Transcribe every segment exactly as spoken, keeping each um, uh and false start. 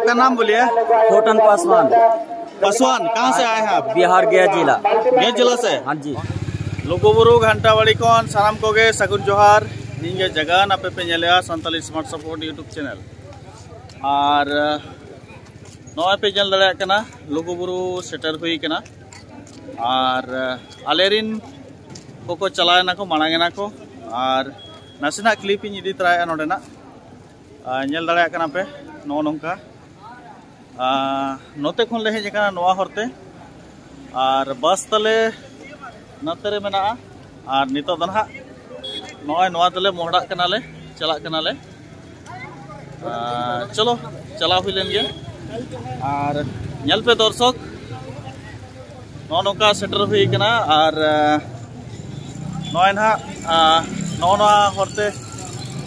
आपका नाम बोलिए। होटन पासवान। पासवान, कहाँ से आए हैं आप? बिहार, गया जिला। गया जिला से। हाँ जी। ᱞᱩᱜᱩᱵᱩᱨᱩ ᱜᱷᱟᱱᱴᱟᱵᱟᱲᱤ ᱠᱷᱚᱱ ᱥᱟᱱᱟᱢ ᱠᱚᱜᱮ ᱥᱟᱹᱜᱩᱱ ᱡᱚᱦᱟᱨ᱾ ᱤᱧ ᱜᱮ ᱡᱟᱜᱟᱱ, ᱟᱯᱮ ᱯᱮ ᱧᱮᱞᱮᱜᱼᱟ Santali smart support YouTube channel. ᱟᱨ ᱱᱚᱜᱼᱚᱭ ᱯᱮ ᱧᱮᱞ ᱫᱟᱲᱮᱭᱟᱜ ᱠᱟᱱᱟ, ᱞᱩᱜᱩᱵᱩᱨᱩ ᱥᱮᱴᱮᱨ ᱦᱩᱭ ᱠᱟᱱᱟ᱾ ᱟᱨ ᱟᱞᱮ ᱨᱤᱱ ᱠᱚᱠᱚ ᱪᱟᱞᱟᱣ ᱮᱱᱟ ᱠᱚ, ᱢᱟᱲᱟᱝ ᱮᱱᱟ ᱠᱚ᱾ ᱟᱨ ᱱᱟᱥᱮᱱᱟᱜ ᱠᱞᱤᱯ ᱤᱧ ᱤᱫᱤ ᱛᱚᱨᱟᱭᱮᱫᱼᱟ ᱱᱚᱰᱮᱱᱟᱜ᱾ ᱟᱨ ᱧᱮᱞ ᱫᱟᱲᱮᱭᱟᱜ ᱠᱟᱱᱟ ᱯᱮ ᱱᱚᱜᱼᱚ ᱱᱚᱝᱠᱟ᱾ ᱟᱨ ᱱᱚᱛᱮ ᱠᱷᱚᱱ ᱞᱮ ᱦᱮᱡ ᱟᱠᱟᱱᱟ ᱱᱚᱣᱟ ᱦᱚᱨᱛᱮ᱾ ᱟᱨ ᱵᱟᱥ ᱛᱟᱞᱮ ᱱᱚᱛᱮ ᱨᱮ ᱢᱮᱱᱟᱜᱼᱟ᱾ ᱟᱨ ᱱᱤᱛᱚᱜ ᱫᱚ ᱱᱟᱦᱟᱜ ᱱᱚᱜᱼᱚᱭ ᱱᱚᱣᱟ ᱛᱮᱞᱮ ᱢᱚᱦᱰᱟᱜ ᱠᱟᱱᱟᱞᱮ, ᱪᱟᱞᱟᱜ ᱠᱟᱱᱟᱞᱮ᱾ ᱟᱨ ᱪᱚᱞᱚ, ᱪᱟᱞᱟᱣ ᱦᱩᱭ ᱞᱮᱱ ᱜᱮ᱾ ᱟᱨ ᱧᱮᱞ ᱯᱮ ᱫᱚᱨᱥᱚᱠ, ᱱᱚᱜᱼᱚ ᱱᱚᱝᱠᱟ ᱥᱮᱴᱮᱨ ᱦᱩᱭ ᱠᱟᱱᱟ᱾ ᱟᱨ ᱱᱚᱜᱼᱚᱭ ᱱᱟᱦᱟᱜ ᱱᱚᱜᱼᱚ ᱱᱚᱣᱟ ᱦᱚᱨᱛᱮ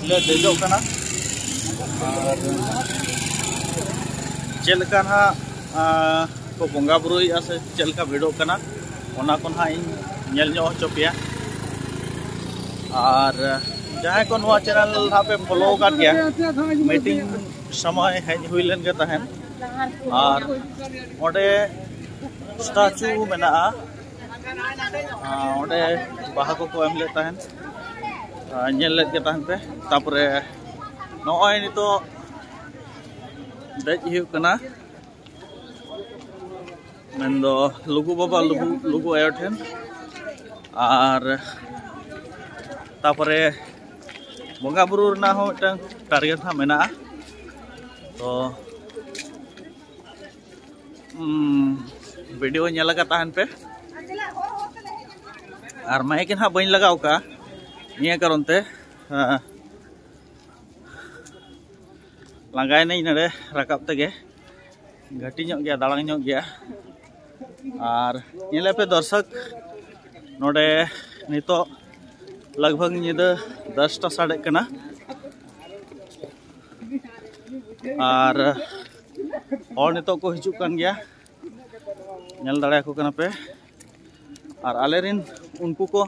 ᱞᱮ ᱫᱮᱡᱚᱜ ᱠᱟᱱᱟ᱾ ᱟᱨ ᱪᱮᱫ ᱞᱮᱠᱟ ᱱᱟᱦᱟᱜ ᱠᱚ ᱵᱚᱸᱜᱟ ᱵᱩᱨᱩᱭᱮᱫᱼᱟ ᱥᱮ ᱪᱮᱫ ᱞᱮᱠᱟ ᱵᱷᱤᱲᱚᱜ ᱠᱟᱱᱟ, ᱚᱱᱟ ᱠᱚ ᱱᱟᱦᱟᱜ ᱤᱧ ᱧᱮᱞ ᱧᱚᱜ ᱦᱚᱪᱚ ᱯᱮᱭᱟ᱾ ᱟᱨ ᱡᱟᱦᱟᱸᱭ ᱠᱚ ᱱᱚᱣᱟ ᱪᱮᱱᱮᱞ ᱱᱟᱦᱟᱜ ᱯᱮ ᱯᱷᱚᱞᱳ ᱟᱠᱟᱫ ᱜᱮᱭᱟ, ᱢᱤᱴᱤᱝ ᱥᱚᱢᱚᱭ ᱦᱮᱡ ᱦᱩᱭ ᱞᱮᱱ ᱜᱮ ᱛᱟᱦᱮᱸᱱ᱾ ᱟᱨ ᱚᱸᱰᱮ ᱥᱴᱟᱪᱩ ᱢᱮᱱᱟᱜᱼᱟ, ᱟᱨ ᱚᱸᱰᱮ ᱵᱟᱦᱟ ᱠᱚᱠᱚ ᱮᱢ ᱞᱮᱫ ᱛᱟᱦᱮᱸᱱ᱾ ᱟᱨ ᱧᱮᱞ ᱞᱮᱫ ᱜᱮ ᱛᱟᱦᱮᱸᱱ ᱯᱮ᱾ ᱛᱟᱯᱚᱨᱮ ᱱᱚᱜᱼᱚᱭ ᱱᱤᱛᱚᱜ ᱫᱮᱡ ᱦᱩᱭᱩᱜ ᱠᱟᱱᱟ, ᱢᱮᱱᱫᱚ ᱞᱩᱜᱩ ᱵᱟᱵᱟ, ᱞᱩᱜᱩ, ᱞᱩᱜᱩ ᱟᱭᱳ ᱴᱷᱮᱱ᱾ ᱟᱨ ᱛᱟᱯᱚᱨᱮ ᱵᱚᱸᱜᱟ ᱵᱩᱨᱩ ᱨᱮᱱᱟᱜ ᱦᱚᱸ ᱢᱤᱫᱴᱟᱝ ᱴᱟᱨᱜᱮᱴ ᱦᱟᱸᱜ ᱢᱮᱱᱟᱜᱼᱟ᱾ ᱛᱚ ᱵᱷᱤᱰᱤᱭᱳ ᱧᱮᱞ ᱟᱠᱟᱫ ᱛᱟᱦᱮᱱ ᱯᱮ᱾ ᱟᱨ ᱢᱟᱭᱤᱠ ᱱᱟᱦᱟᱜ ᱵᱟᱹᱧ ᱞᱟᱜᱟᱣ ᱠᱟᱜᱼᱟ ᱱᱤᱭᱟᱹ ᱠᱟᱨᱚᱱ ᱛᱮ, ᱦᱮᱸ, ᱞᱟᱸᱜᱟᱭᱮᱱᱟᱹᱧ ᱱᱚᱰᱮ ᱨᱟᱠᱟᱵ ᱛᱮᱜᱮ᱾ ᱜᱷᱟᱹᱴᱤ ᱧᱚᱜ ᱜᱮᱭᱟ, ᱫᱟᱲᱟᱝ ᱧᱚᱜ ᱜᱮᱭᱟ᱾ ᱟᱨ ᱧᱮᱞᱮᱫ ᱯᱮ ᱫᱚᱨᱥᱚᱠ, ᱱᱚᱰᱮ ᱱᱤᱛᱚᱜ ᱞᱟᱜᱽ ᱵᱷᱟᱜᱽ ᱧᱤᱫᱟᱹ ᱫᱚᱥᱴᱟ ᱥᱟᱰᱮᱜ ᱠᱟᱱᱟ᱾ ᱟᱨ ᱦᱚᱲ ᱱᱤᱛᱚᱜ ᱠᱚ ᱦᱤᱡᱩᱜ ᱠᱟᱱ ᱜᱮᱭᱟ, ᱧᱮᱞ ᱫᱟᱲᱮᱭᱟᱠᱚ ᱠᱟᱱᱟ ᱯᱮ᱾ ᱟᱨ ᱟᱞᱮᱨᱮᱱ ᱩᱱᱠᱩ ᱠᱚ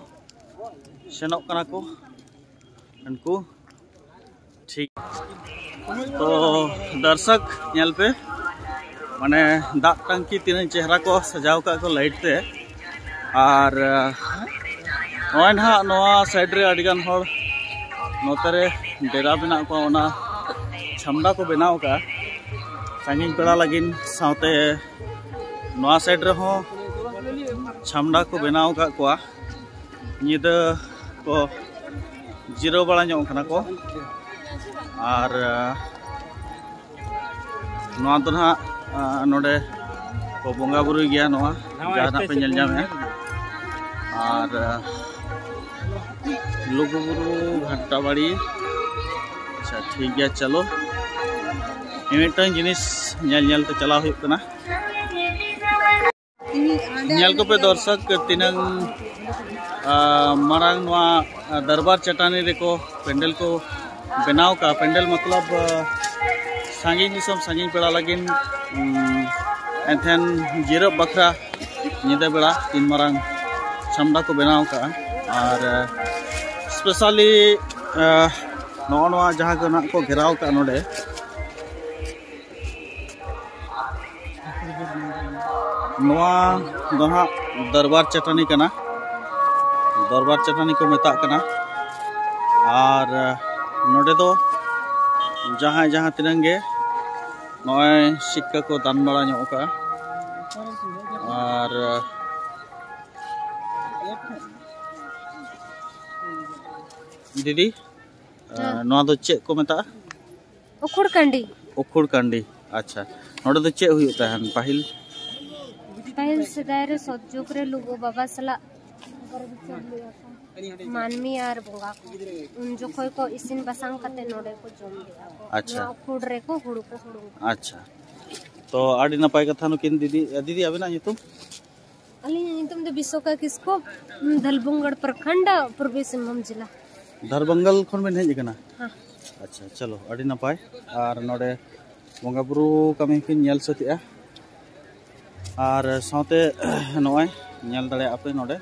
ᱥᱮᱱᱚᱜ ᱠᱟᱱᱟ ᱠᱚ, ᱩᱱᱠᱩ ᱴᱷᱤᱠ᱾ ᱛᱚ ᱫᱚᱨᱥᱚᱠ ᱧᱮᱞ ᱯᱮ, ᱢᱟᱱᱮ ᱫᱟᱜ ᱴᱟᱝᱠᱤ ᱛᱤᱱᱟᱹᱜ ᱪᱮᱦᱨᱟ ᱠᱚ ᱥᱟᱡᱟᱣ ᱠᱟᱜ ᱠᱚ ᱞᱟᱭᱤᱴ ᱛᱮ᱾ ᱟᱨ ᱟᱦ, ᱱᱚᱜᱼᱚᱭ ᱱᱟᱦᱟᱜ ᱱᱚᱣᱟ ᱥᱟᱭᱤᱰ ᱨᱮ ᱟᱹᱰᱤᱜᱟᱱ ᱦᱚᱲ ᱱᱚᱛᱮ ᱨᱮ ᱰᱮᱨᱟ ᱢᱮᱱᱟᱜ ᱠᱚᱣᱟ, ᱚᱱᱟ ᱪᱷᱟᱢᱰᱟ ᱠᱚ ᱵᱮᱱᱟᱣ ᱠᱟᱜᱼᱟ ᱥᱟᱺᱜᱤᱧ ᱯᱮᱲᱟ ᱞᱟᱹᱜᱤᱫ᱾ ᱥᱟᱶᱛᱮ ᱱᱚᱣᱟ ᱥᱟᱭᱤᱰ ᱨᱮᱦᱚᱸ ᱪᱷᱟᱢᱰᱟ ᱠᱚ ᱵᱮᱱᱟᱣ ᱟᱠᱟᱫ ᱠᱚᱣᱟ, ᱧᱤᱫᱟᱹ ᱠᱚ ᱡᱤᱨᱟᱹᱣ ᱵᱟᱲᱟ ᱧᱚᱜ ᱠᱟᱱᱟ ᱠᱚ᱾ ᱟᱨ ᱟᱦ, ᱱᱚᱣᱟ ᱫᱚ ᱱᱟᱦᱟᱜ ᱟᱦ, ᱱᱚᱰᱮ ᱠᱚ ᱵᱚᱸᱜᱟ ᱵᱩᱨᱩᱭ ᱜᱮᱭᱟ, ᱱᱚᱣᱟ ᱡᱟᱦᱟᱸ ᱱᱟᱜ ᱯᱮ ᱧᱮᱞ ᱧᱟᱢᱮᱫᱼᱟ᱾ ᱟᱨ ᱟᱦ, ᱞᱩᱜᱩᱵᱩᱨᱩ ᱜᱷᱟᱱᱴᱟ ᱵᱟᱲᱤ᱾ ᱟᱪᱪᱷᱟ, ᱴᱷᱤᱠ ᱜᱮᱭᱟ, ᱪᱚᱞᱚ ᱢᱤᱢᱤᱫᱴᱟᱝ ᱡᱤᱱᱤᱥ ᱧᱮᱞ ᱧᱮᱞ ᱛᱮ ᱪᱟᱞᱟᱣ ᱦᱩᱭᱩᱜ ᱠᱟᱱᱟ᱾ ᱧᱮᱞ ᱠᱚᱯᱮ ᱫᱚᱨᱥᱚᱠ, ᱛᱤᱱᱟᱹᱝ ᱟᱦ, ᱢᱟᱨᱟᱝ ᱱᱚᱣᱟ ᱟᱦ, ᱫᱚᱨᱵᱟᱨ ᱪᱟᱹᱴᱟᱹᱱᱤ ᱨᱮᱠᱚ ᱯᱮᱱᱰᱮᱞ ᱠᱚ ᱵᱮᱱᱟᱣ ᱠᱟᱜᱼᱟ᱾ ᱯᱮᱱᱰᱮᱞ ᱢᱚᱛᱞᱚᱵ ᱟᱦ, ᱥᱟᱺᱜᱤᱧ ᱫᱤᱥᱚᱢ ᱥᱟᱺᱜᱤᱧ ᱯᱮᱲᱟ ᱞᱟᱹᱜᱤᱫ ᱩᱢ, ᱮᱱᱛᱷᱮᱱ ᱡᱤᱨᱟᱹᱜ ᱵᱟᱠᱷᱨᱟ ᱧᱤᱫᱟᱹ ᱵᱮᱲᱟ ᱛᱤᱱ ᱢᱟᱨᱟᱝ ᱪᱷᱟᱢᱰᱟ ᱠᱚ ᱵᱮᱱᱟᱣ ᱠᱟᱜᱼᱟ᱾ ᱟᱨ ᱟᱦ, ᱥᱯᱮᱥᱟᱞᱤ ᱟᱦ, ᱱᱚᱜᱼᱚ ᱱᱚᱣᱟ ᱡᱟᱦᱟᱸ ᱠᱚ ᱱᱟᱜ ᱠᱚ ᱜᱷᱮᱨᱟᱣ ᱠᱟᱜᱼᱟ ᱱᱚᱰᱮ, ᱱᱚᱣᱟ ᱫᱚ ᱱᱟᱦᱟᱜ ᱫᱚᱨᱵᱟᱨ ᱪᱟᱹᱴᱟᱹᱱᱤ ᱠᱟᱱᱟ, ᱫᱚᱨᱵᱟᱨ ᱪᱟᱹᱴᱟᱹᱱᱤ ᱠᱚ ᱢᱮᱛᱟᱜ ᱠᱟᱱᱟ᱾ ᱟᱨ ᱱᱚᱰᱮ ᱫᱚ ᱡᱟᱦᱟᱸᱭ ᱡᱟᱦᱟᱸ ᱛᱤᱱᱟᱹᱝ ᱜᱮ ᱱᱚᱜᱼᱚᱭ ᱥᱤᱠᱠᱟ ᱠᱚ ᱫᱟᱱ ᱵᱟᱲᱟ ᱧᱚᱜ ᱠᱟᱜᱼᱟ᱾ ᱟᱨ ᱫᱤᱫᱤ, ᱦᱮᱸ᱾ ᱱᱚᱣᱟ ᱫᱚ ᱪᱮᱫ ᱠᱚ ᱢᱮᱛᱟᱜᱼᱟ? ᱩᱠᱷᱩᱲ ᱠᱟᱺᱰᱤ᱾ ᱩᱠᱷᱩᱲ ᱠᱟᱺᱰᱤ, ᱟᱪᱪᱷᱟ᱾ ᱱᱚᱰᱮ ᱫᱚ ᱪᱮᱫ ᱦᱩᱭᱩᱜ ᱛᱟᱦᱮᱱ ᱯᱟᱹᱦᱤᱞ? ᱯᱟᱹᱦᱤᱞ ᱥᱮᱫᱟᱭ ᱨᱮ ᱥᱚᱛ ᱡᱩᱜᱽ ᱨᱮ ᱞᱩᱜᱩ ᱵᱟᱵᱟ ᱥᱟᱞᱟᱜ ᱢᱟᱹᱱᱢᱤ ᱟᱨ ᱵᱚᱸᱜᱟ ᱠᱚ ᱩᱱ ᱡᱚᱠᱷᱚᱡ ᱠᱚ ᱤᱥᱤᱱ ᱵᱟᱥᱟᱝ ᱠᱟᱛᱮ ᱱᱚᱰᱮ ᱠᱚ ᱡᱚᱢ ᱞᱮᱫᱟ ᱠᱚ᱾ ᱟᱪᱪᱷᱟ᱾ ᱱᱚᱣᱟ ᱩᱠᱷᱩᱲ ᱨᱮᱠᱚ ᱦᱩᱲᱩ ᱠᱚ ᱦᱩᱲᱩᱝ᱾ ᱟᱪᱪᱷᱟ, ᱛᱚ ᱟᱹᱰᱤ ᱱᱟᱯᱟᱭ ᱠᱟᱛᱷᱟ᱾ ᱱᱩᱠᱤᱱ ᱫᱤᱫᱤ, ᱫᱤᱫᱤ ᱟᱵᱤᱱᱟᱜ ᱧᱩᱛᱩᱢ? ᱟᱹᱞᱤᱧᱟᱜ ᱧᱩᱛᱩᱢ ᱫᱚ ᱵᱤᱥᱚᱠᱟ ᱠᱤᱥᱠᱩ, ᱫᱷᱟᱞᱵᱷᱩᱝᱜᱚᱲ ᱯᱨᱚᱠᱷᱚᱸᱰ, ᱯᱩᱨᱵᱤ ᱥᱤᱝᱵᱷᱩᱢ ᱡᱮᱞᱟ᱾ ᱫᱷᱟᱨᱵᱟᱝᱜᱟᱞ ᱠᱷᱚᱱ ᱵᱮᱱ ᱦᱮᱡ ᱟᱠᱟᱱᱟ? ᱦᱮᱸ᱾ ᱟᱪᱪᱷᱟ, ᱪᱚᱞᱚ, ᱟᱹᱰᱤ ᱱᱟᱯᱟᱭ᱾ ᱟᱨ ᱱᱚᱰᱮ ᱵᱚᱸᱜᱟ ᱵᱩᱨᱩ ᱠᱟᱹᱢᱤ ᱦᱚᱸᱠᱤᱱ ᱧᱮᱞ ᱥᱟᱹᱛ ᱮᱜᱼᱟ᱾ ᱟᱨ ᱥᱟᱶᱛᱮ ᱱᱚᱜᱼᱚᱭ ᱧᱮᱞ ᱫᱟᱲᱮᱭᱟᱜᱼᱟ ᱯᱮ ᱱᱚᱰᱮ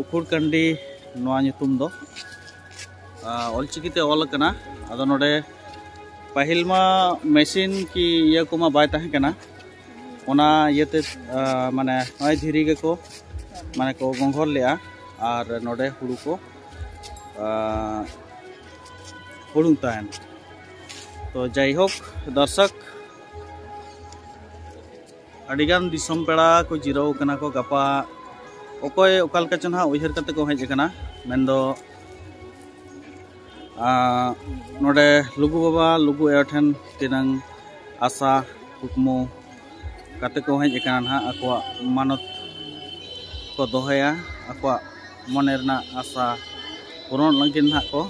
ᱩᱠᱷᱩᱲ ᱠᱟᱱᱰᱤ ᱱᱚᱣᱟ ᱧᱩᱛᱩᱢ ᱫᱚ᱾ ᱚᱞᱪᱤᱠᱤ ᱛᱮ ᱚᱞ ᱟᱠᱟᱱᱟ᱾ ᱟᱫᱚ ᱱᱚᱰᱮ ᱯᱟᱹᱦᱤᱞ ᱢᱟ ᱢᱮᱥᱤᱱ ᱠᱤ ᱤᱭᱟᱹ ᱠᱚᱢᱟ ᱵᱟᱭ ᱛᱟᱦᱮᱸ ᱠᱟᱱᱟ, ᱚᱱᱟ ᱤᱭᱟᱹᱛᱮ ᱢᱟᱱᱮ ᱱᱚᱜᱼᱚᱭ ᱫᱷᱤᱨᱤ ᱜᱮᱠᱚ ᱢᱟᱱᱮ ᱠᱚ ᱜᱚᱸᱜᱷᱚᱨ ᱞᱮᱜᱼᱟ ᱟᱨ ᱱᱚᱰᱮ ᱦᱩᱲᱩ ᱠᱚ ᱦᱩᱲᱩᱝ ᱛᱟᱦᱮᱱ᱾ ᱛᱚ ᱡᱟᱭᱦᱳᱠ ᱫᱚᱨᱥᱚᱠ, ᱟᱹᱰᱤᱜᱟᱱ ᱫᱤᱥᱚᱢ ᱯᱮᱲᱟ ᱠᱚ ᱡᱤᱨᱟᱹᱣ ᱠᱟᱱᱟ ᱠᱚ᱾ ᱜᱟᱯᱟ ᱚᱠᱚᱭ ᱚᱠᱟ ᱞᱮᱠᱟ ᱪᱚ ᱱᱟᱦᱟᱜ ᱩᱭᱦᱟᱹᱨ ᱠᱟᱛᱮ ᱠᱚ ᱦᱮᱡ ᱟᱠᱟᱱᱟ, ᱢᱮᱱᱫᱚ ᱱᱚᱰᱮ ᱞᱩᱜᱩ ᱵᱟᱵᱟ ᱞᱩᱜᱩ ᱟᱭᱳ ᱴᱷᱮᱱ ᱛᱤᱱᱟᱹᱝ ᱟᱥᱟ ᱠᱩᱠᱢᱩ ᱠᱟᱛᱮ ᱠᱚ ᱦᱮᱡ ᱟᱠᱟᱱᱟ ᱱᱟᱦᱟᱜ, ᱟᱠᱚᱣᱟᱜ ᱢᱟᱱᱚᱛ ᱠᱚ ᱫᱚᱦᱚᱭᱟ, ᱟᱠᱚᱣᱟᱜ ᱢᱚᱱᱮ ᱨᱮᱱᱟᱜ ᱟᱥᱟ ᱯᱩᱨᱚᱱ ᱞᱟᱹᱜᱤᱫ ᱱᱟᱦᱟᱜ ᱠᱚ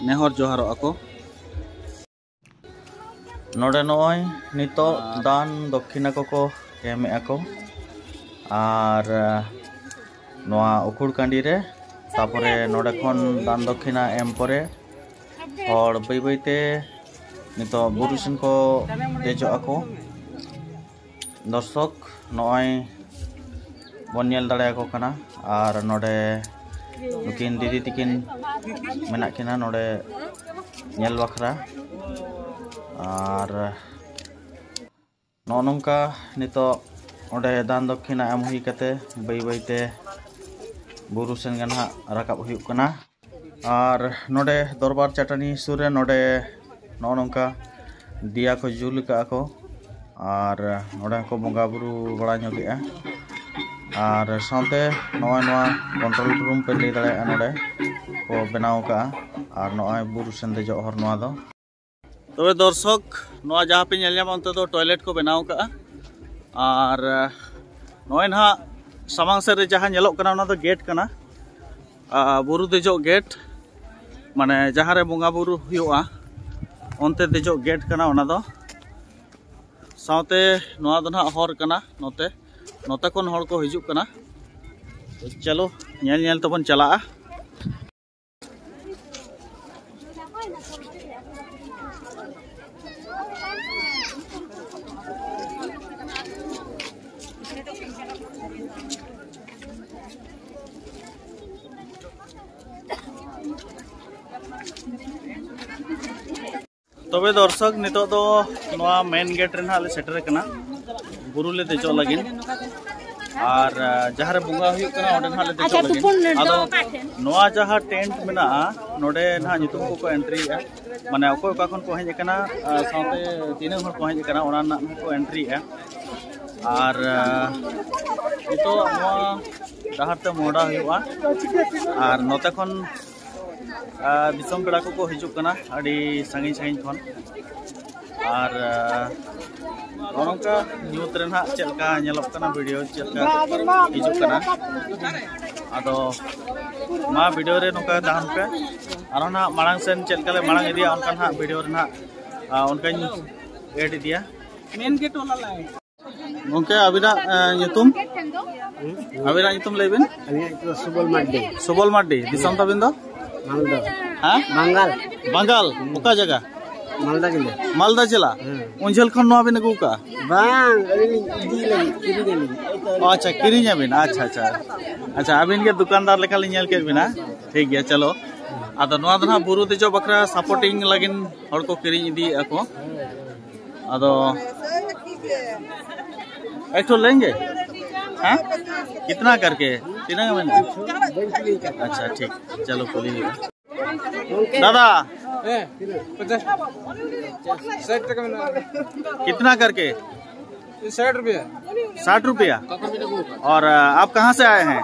ᱱᱮᱦᱚᱨ ᱡᱚᱦᱟᱨᱚᱜᱼᱟ ᱠᱚ᱾ ᱱᱚᱰᱮ ᱱᱚᱜᱼᱚᱭ ᱱᱤᱛᱚᱜ ᱫᱟᱱ ᱫᱚᱠᱠᱷᱤᱱᱟ ᱠᱚᱠᱚ ᱮᱢᱮᱫᱼᱟ ᱠᱚ, ᱟᱨ ᱱᱚᱣᱟ ᱩᱠᱷᱩᱲ ᱠᱟᱺᱰᱤ ᱨᱮ᱾ ᱛᱟᱯᱚᱨᱮ ᱱᱚᱰᱮ ᱠᱷᱚᱱ ᱫᱟᱱ ᱫᱚᱠᱠᱷᱤᱱᱟ ᱮᱢ ᱯᱚᱨᱮ ᱦᱚᱲ ᱵᱟᱹᱭ ᱵᱟᱹᱭᱛᱮ ᱱᱤᱛᱚᱜ ᱵᱩᱨᱩ ᱥᱮᱱ ᱠᱚ ᱫᱮᱡᱚᱜ ᱟᱠᱚ᱾ ᱫᱚᱨᱥᱚᱠ, ᱱᱚᱜᱼᱚᱭ ᱵᱚᱱ ᱧᱮᱞ ᱫᱟᱲᱮᱭᱟᱠᱚ ᱠᱟᱱᱟ᱾ ᱟᱨ ᱱᱚᱰᱮ ᱱᱩᱠᱤᱱ ᱫᱤᱫᱤ ᱛᱤᱠᱤᱱ ᱢᱮᱱᱟᱜ ᱠᱤᱱᱟ ᱱᱚᱰᱮ ᱧᱮᱞ ᱵᱟᱠᱷᱨᱟ᱾ ᱟᱨ ᱱᱚᱜᱼᱚ ᱱᱚᱝᱠᱟ ᱱᱤᱛᱚᱜ ᱚᱸᱰᱮ ᱫᱟᱱ ᱫᱚᱠᱠᱷᱤᱱᱟ ᱮᱢ ᱦᱩᱭ ᱠᱟᱛᱮ ᱵᱟᱹᱭ ᱵᱟᱹᱭᱛᱮ ᱵᱩᱨᱩ ᱥᱮᱱ ᱜᱮ ᱱᱟᱦᱟᱜ ᱨᱟᱠᱟᱵ ᱦᱩᱭᱩᱜ ᱠᱟᱱᱟ᱾ ᱟᱨ ᱱᱚᱰᱮ ᱫᱚᱨᱵᱟᱨ ᱪᱟᱹᱴᱟᱹᱱᱤ ᱥᱩᱨ ᱨᱮ ᱱᱚᱰᱮ ᱱᱚᱜᱼᱚ ᱱᱚᱝᱠᱟ ᱫᱤᱭᱟ ᱠᱚ ᱡᱩᱞ ᱟᱠᱟᱫᱼᱟ ᱠᱚ᱾ ᱟᱨ ᱱᱚᱰᱮ ᱦᱚᱸᱠᱚ ᱵᱚᱸᱜᱟ ᱵᱩᱨᱩ ᱵᱟᱲᱟ ᱧᱚᱜᱮᱜᱼᱟ᱾ ᱟᱨ ᱥᱟᱶᱛᱮ ᱱᱚᱜᱼᱚᱭ ᱱᱚᱣᱟ ᱠᱚᱱᱴᱨᱳᱞ ᱨᱩᱢ ᱯᱮ ᱞᱟᱹᱭ ᱫᱟᱲᱮᱭᱟᱜᱼᱟ, ᱱᱚᱰᱮ ᱠᱚ ᱵᱮᱱᱟᱣ ᱟᱠᱟᱫᱼᱟ᱾ ᱟᱨ ᱱᱚᱜᱼᱚᱭ ᱵᱩᱨᱩ ᱥᱮᱱ ᱫᱮᱡᱚᱜ ᱦᱚᱨ ᱱᱚᱣᱟ ᱫᱚ᱾ ᱛᱚᱵᱮ ᱫᱚᱨᱥᱚᱠ, ᱱᱚᱣᱟ ᱡᱟᱦᱟᱸ ᱯᱮ ᱧᱮᱞ ᱧᱟᱢᱟ, ᱚᱱᱛᱮ ᱫᱚ ᱴᱚᱭᱞᱮᱴ ᱠᱚ ᱵᱮᱱᱟᱣ ᱟᱠᱟᱫᱼᱟ᱾ ᱟᱨ ᱱᱚᱜᱼᱚᱭ ᱱᱟᱦᱟᱜ ᱥᱟᱢᱟᱝ ᱥᱮᱫ ᱨᱮ ᱡᱟᱦᱟᱸ ᱧᱮᱞᱚᱜ ᱠᱟᱱᱟ, ᱚᱱᱟ ᱫᱚ ᱜᱮᱴ ᱠᱟᱱᱟ᱾ ᱟᱨ ᱵᱩᱨᱩ ᱫᱮᱡᱚᱜ ᱜᱮᱴ, ᱢᱟᱱᱮ ᱡᱟᱦᱟᱸ ᱨᱮ ᱵᱚᱸᱜᱟ ᱵᱩᱨᱩ ᱦᱩᱭᱩᱜᱼᱟ, ᱚᱱᱛᱮ ᱫᱮᱡᱚᱜ ᱜᱮᱴ ᱠᱟᱱᱟ ᱚᱱᱟ ᱫᱚ᱾ ᱥᱟᱶᱛᱮ ᱱᱚᱣᱟ ᱫᱚ ᱱᱟᱦᱟᱜ ᱦᱚᱨ ᱠᱟᱱᱟ, ᱱᱚᱛᱮ, ᱱᱚᱛᱮ ᱠᱷᱚᱱ ᱦᱚᱲ ᱠᱚ ᱦᱤᱡᱩᱜ ᱠᱟᱱᱟ᱾ ᱪᱚᱞᱚ, ᱧᱮᱞ ᱧᱮᱞ ᱛᱮᱵᱚᱱ ᱪᱟᱞᱟᱜᱼᱟ᱾ ᱛᱚᱵᱮ ᱫᱚᱨᱥᱚᱠ, ᱱᱤᱛᱚᱜ ᱫᱚ ᱱᱚᱣᱟ ᱢᱮᱱ ᱜᱮᱴ ᱨᱮ ᱱᱟᱦᱟᱜ ᱞᱮ ᱥᱮᱴᱮᱨ ᱟᱠᱟᱱᱟ, ᱵᱩᱨᱩ ᱞᱮ ᱫᱮᱡᱚᱜ ᱞᱟᱹᱜᱤᱫ᱾ ᱟᱨ ᱟ, ᱡᱟᱦᱟᱸ ᱨᱮ ᱵᱚᱸᱜᱟ ᱦᱩᱭᱩᱜ ᱠᱟᱱᱟ, ᱚᱸᱰᱮ ᱱᱟᱦᱟᱜ ᱞᱮ ᱫᱮᱡᱚᱜ ᱟᱪᱪᱷᱟ, ᱞᱟᱹᱜᱤᱫ᱾ ᱛᱩᱯᱩᱱ ᱫᱚ ᱟᱫᱚ ᱚᱠᱟ ᱴᱷᱮᱱ? ᱱᱚᱣᱟ ᱡᱟᱦᱟᱸ ᱴᱮᱱᱴ ᱢᱮᱱᱟᱜᱼᱟ, ᱱᱚᱰᱮ ᱱᱟᱦᱟᱜ ᱧᱩᱛᱩᱢ ᱠᱚᱠᱚ ᱮᱱᱴᱨᱤᱭᱮᱫᱼᱟ, ᱢᱟᱱᱮ ᱚᱠᱚᱭ ᱚᱠᱟ ᱠᱷᱚᱱ ᱠᱚ ᱦᱮᱡ ᱟᱠᱟᱱᱟ, ᱟ, ᱥᱟᱶᱛᱮ ᱛᱤᱱᱟᱹᱜ ᱦᱚᱲ ᱠᱚ ᱦᱮᱡ ᱟᱠᱟᱱᱟ, ᱚᱱᱟ ᱨᱮᱱᱟᱜ ᱦᱚᱸᱠᱚ ᱮᱱᱴᱨᱤᱭᱮᱫᱼᱟ᱾ ᱟᱨ ᱟ, ᱱᱤᱛᱚᱜ ᱱᱚᱣᱟ ᱰᱟᱦᱟᱨ ᱛᱮ ᱢᱚᱦᱰᱟ ᱦᱩᱭᱩᱜᱼᱟ᱾ ᱟᱨ ᱱᱚᱛᱮ ᱠᱷᱚᱱ ᱟᱨ ᱫᱤᱥᱚᱢ ᱯᱮᱲᱟ ᱠᱚᱠᱚ ᱦᱤᱡᱩᱜ ᱠᱟᱱᱟ ᱟᱹᱰᱤ ᱥᱟᱺᱜᱤᱧ ᱥᱟᱺᱜᱤᱧ ᱠᱷᱚᱱ᱾ ᱟᱨ ᱟᱨ ᱱᱚᱜᱼᱚ ᱱᱚᱝᱠᱟ ᱧᱩᱛ ᱨᱮ ᱱᱟᱦᱟᱜ ᱪᱮᱫ ᱞᱮᱠᱟ ᱧᱮᱞᱚᱜ ᱠᱟᱱᱟ, ᱵᱷᱤᱰᱤᱭᱳ ᱪᱮᱫ ᱞᱮᱠᱟ ᱦᱤᱡᱩᱜ ᱠᱟᱱᱟ᱾ ᱟᱫᱚ ᱢᱟ ᱵᱷᱤᱰᱤᱭᱳ ᱨᱮ ᱱᱚᱝᱠᱟ ᱛᱟᱦᱮᱱ ᱯᱮ᱾ ᱟᱨᱦᱚᱸ ᱱᱟᱦᱟᱜ ᱢᱟᱲᱟᱝ ᱥᱮᱱ ᱪᱮᱫ ᱞᱮᱠᱟ ᱞᱮ ᱢᱟᱲᱟᱝ ᱤᱫᱤᱭᱟ, ᱚᱱᱠᱟ ᱱᱟᱦᱟᱜ ᱵᱷᱤᱰᱤᱭᱳ ᱨᱮ ᱱᱟᱦᱟᱜ ᱟᱨ ᱚᱱᱠᱟᱧ ᱮᱰ ᱤᱫᱤᱭᱟ᱾ ᱜᱚᱢᱠᱮ, ᱟᱹᱵᱤᱱᱟᱜ ᱧᱩᱛᱩᱢ? ᱟᱹᱵᱤᱱᱟᱜ ᱧᱩᱛᱩᱢ ᱞᱟᱹᱭ ᱵᱤᱱ᱾ ᱟᱹᱞᱤᱧᱟᱜ ᱧᱩᱛᱩᱢ ᱫᱚ ᱥᱩᱵᱚᱞ ᱢᱟᱨᱰᱤ᱾ ᱥᱩᱵᱚᱞ ᱢᱟᱨᱰᱤ᱾ ᱫᱤᱥᱚᱢ ᱛᱟᱵᱤᱱ ᱫᱚ? ᱢᱟᱞᱫᱟ᱾ ᱦᱮᱸ? ᱵᱟᱝᱜᱟᱞ᱾ ᱵᱟᱝᱜᱟᱞ᱾ ᱚᱠᱟ ᱡᱟᱭᱜᱟ? ᱢᱟᱞᱫᱟ ᱡᱮᱞᱟ᱾ ᱢᱟᱞᱫᱟ ᱡᱮᱞᱟ? ᱦᱮᱸ᱾ ᱩᱱ ᱡᱷᱟᱹᱞ ᱠᱷᱚᱱ ᱱᱚᱣᱟ ᱵᱤᱱ ᱟᱹᱜᱩ ᱠᱟᱜᱼᱟ? ᱵᱟᱝ, ᱟᱹᱞᱤᱧ ᱞᱤᱧ ᱤᱫᱤ ᱞᱟᱹᱜᱤᱫ, ᱠᱤᱨᱤᱧ ᱟᱹᱞᱤᱧ᱾ ᱚ, ᱟᱪᱪᱷᱟ, ᱠᱤᱨᱤᱧ ᱟᱹᱵᱤᱱ᱾ ᱟᱪᱪᱷᱟ, ᱟᱪᱪᱷᱟ᱾ ᱟᱪᱪᱷᱟ, ᱟᱹᱵᱤᱱ ᱜᱮ ᱫᱚᱠᱟᱱᱫᱟᱨ ᱞᱮᱠᱟ ᱞᱤᱧ ᱧᱮᱞ ᱠᱮᱫ ᱵᱤᱱᱟ᱾ ᱴᱷᱤᱠ ᱜᱮᱭᱟ, ᱪᱚᱞᱚ᱾ ᱟᱫᱚ ᱱᱚᱣᱟ ᱫᱚ ᱱᱟᱦᱟᱜ ᱵᱩᱨᱩ ᱫᱮᱡᱚᱜ ᱵᱟᱠᱷᱨᱟ ᱥᱟᱯᱳᱨᱴᱤᱝ ᱞᱟᱹᱜᱤᱫ ᱦᱚᱲ ᱠᱚ ᱠᱤᱨᱤᱧ ᱤᱫᱤᱭᱮᱫᱼᱟ ᱠᱚ᱾ ᱟᱫᱚ एक ठो लेंगे? हाँ? कितना करके? ᱛᱤᱱᱟᱹᱜ ᱢᱮᱱᱟᱜᱼᱟ? ᱟᱪᱪᱷᱟ, ᱴᱷᱤᱠ, ᱪᱚᱞᱚ, ᱠᱩᱞᱤ ᱦᱩᱭᱩᱜᱼᱟ᱾ ᱫᱟᱫᱟ, ᱦᱮᱸ, ᱯᱚᱧᱪᱟᱥ ᱴᱟᱠᱟ᱾ ᱥᱟᱴ ᱴᱟᱠᱟ ᱢᱮᱱᱟᱜᱼᱟ᱾ कितना करके? ᱥᱟᱴ ᱨᱩᱯᱤᱭᱟ᱾ साठ रुपया। और आप कहाँ से आए हैं?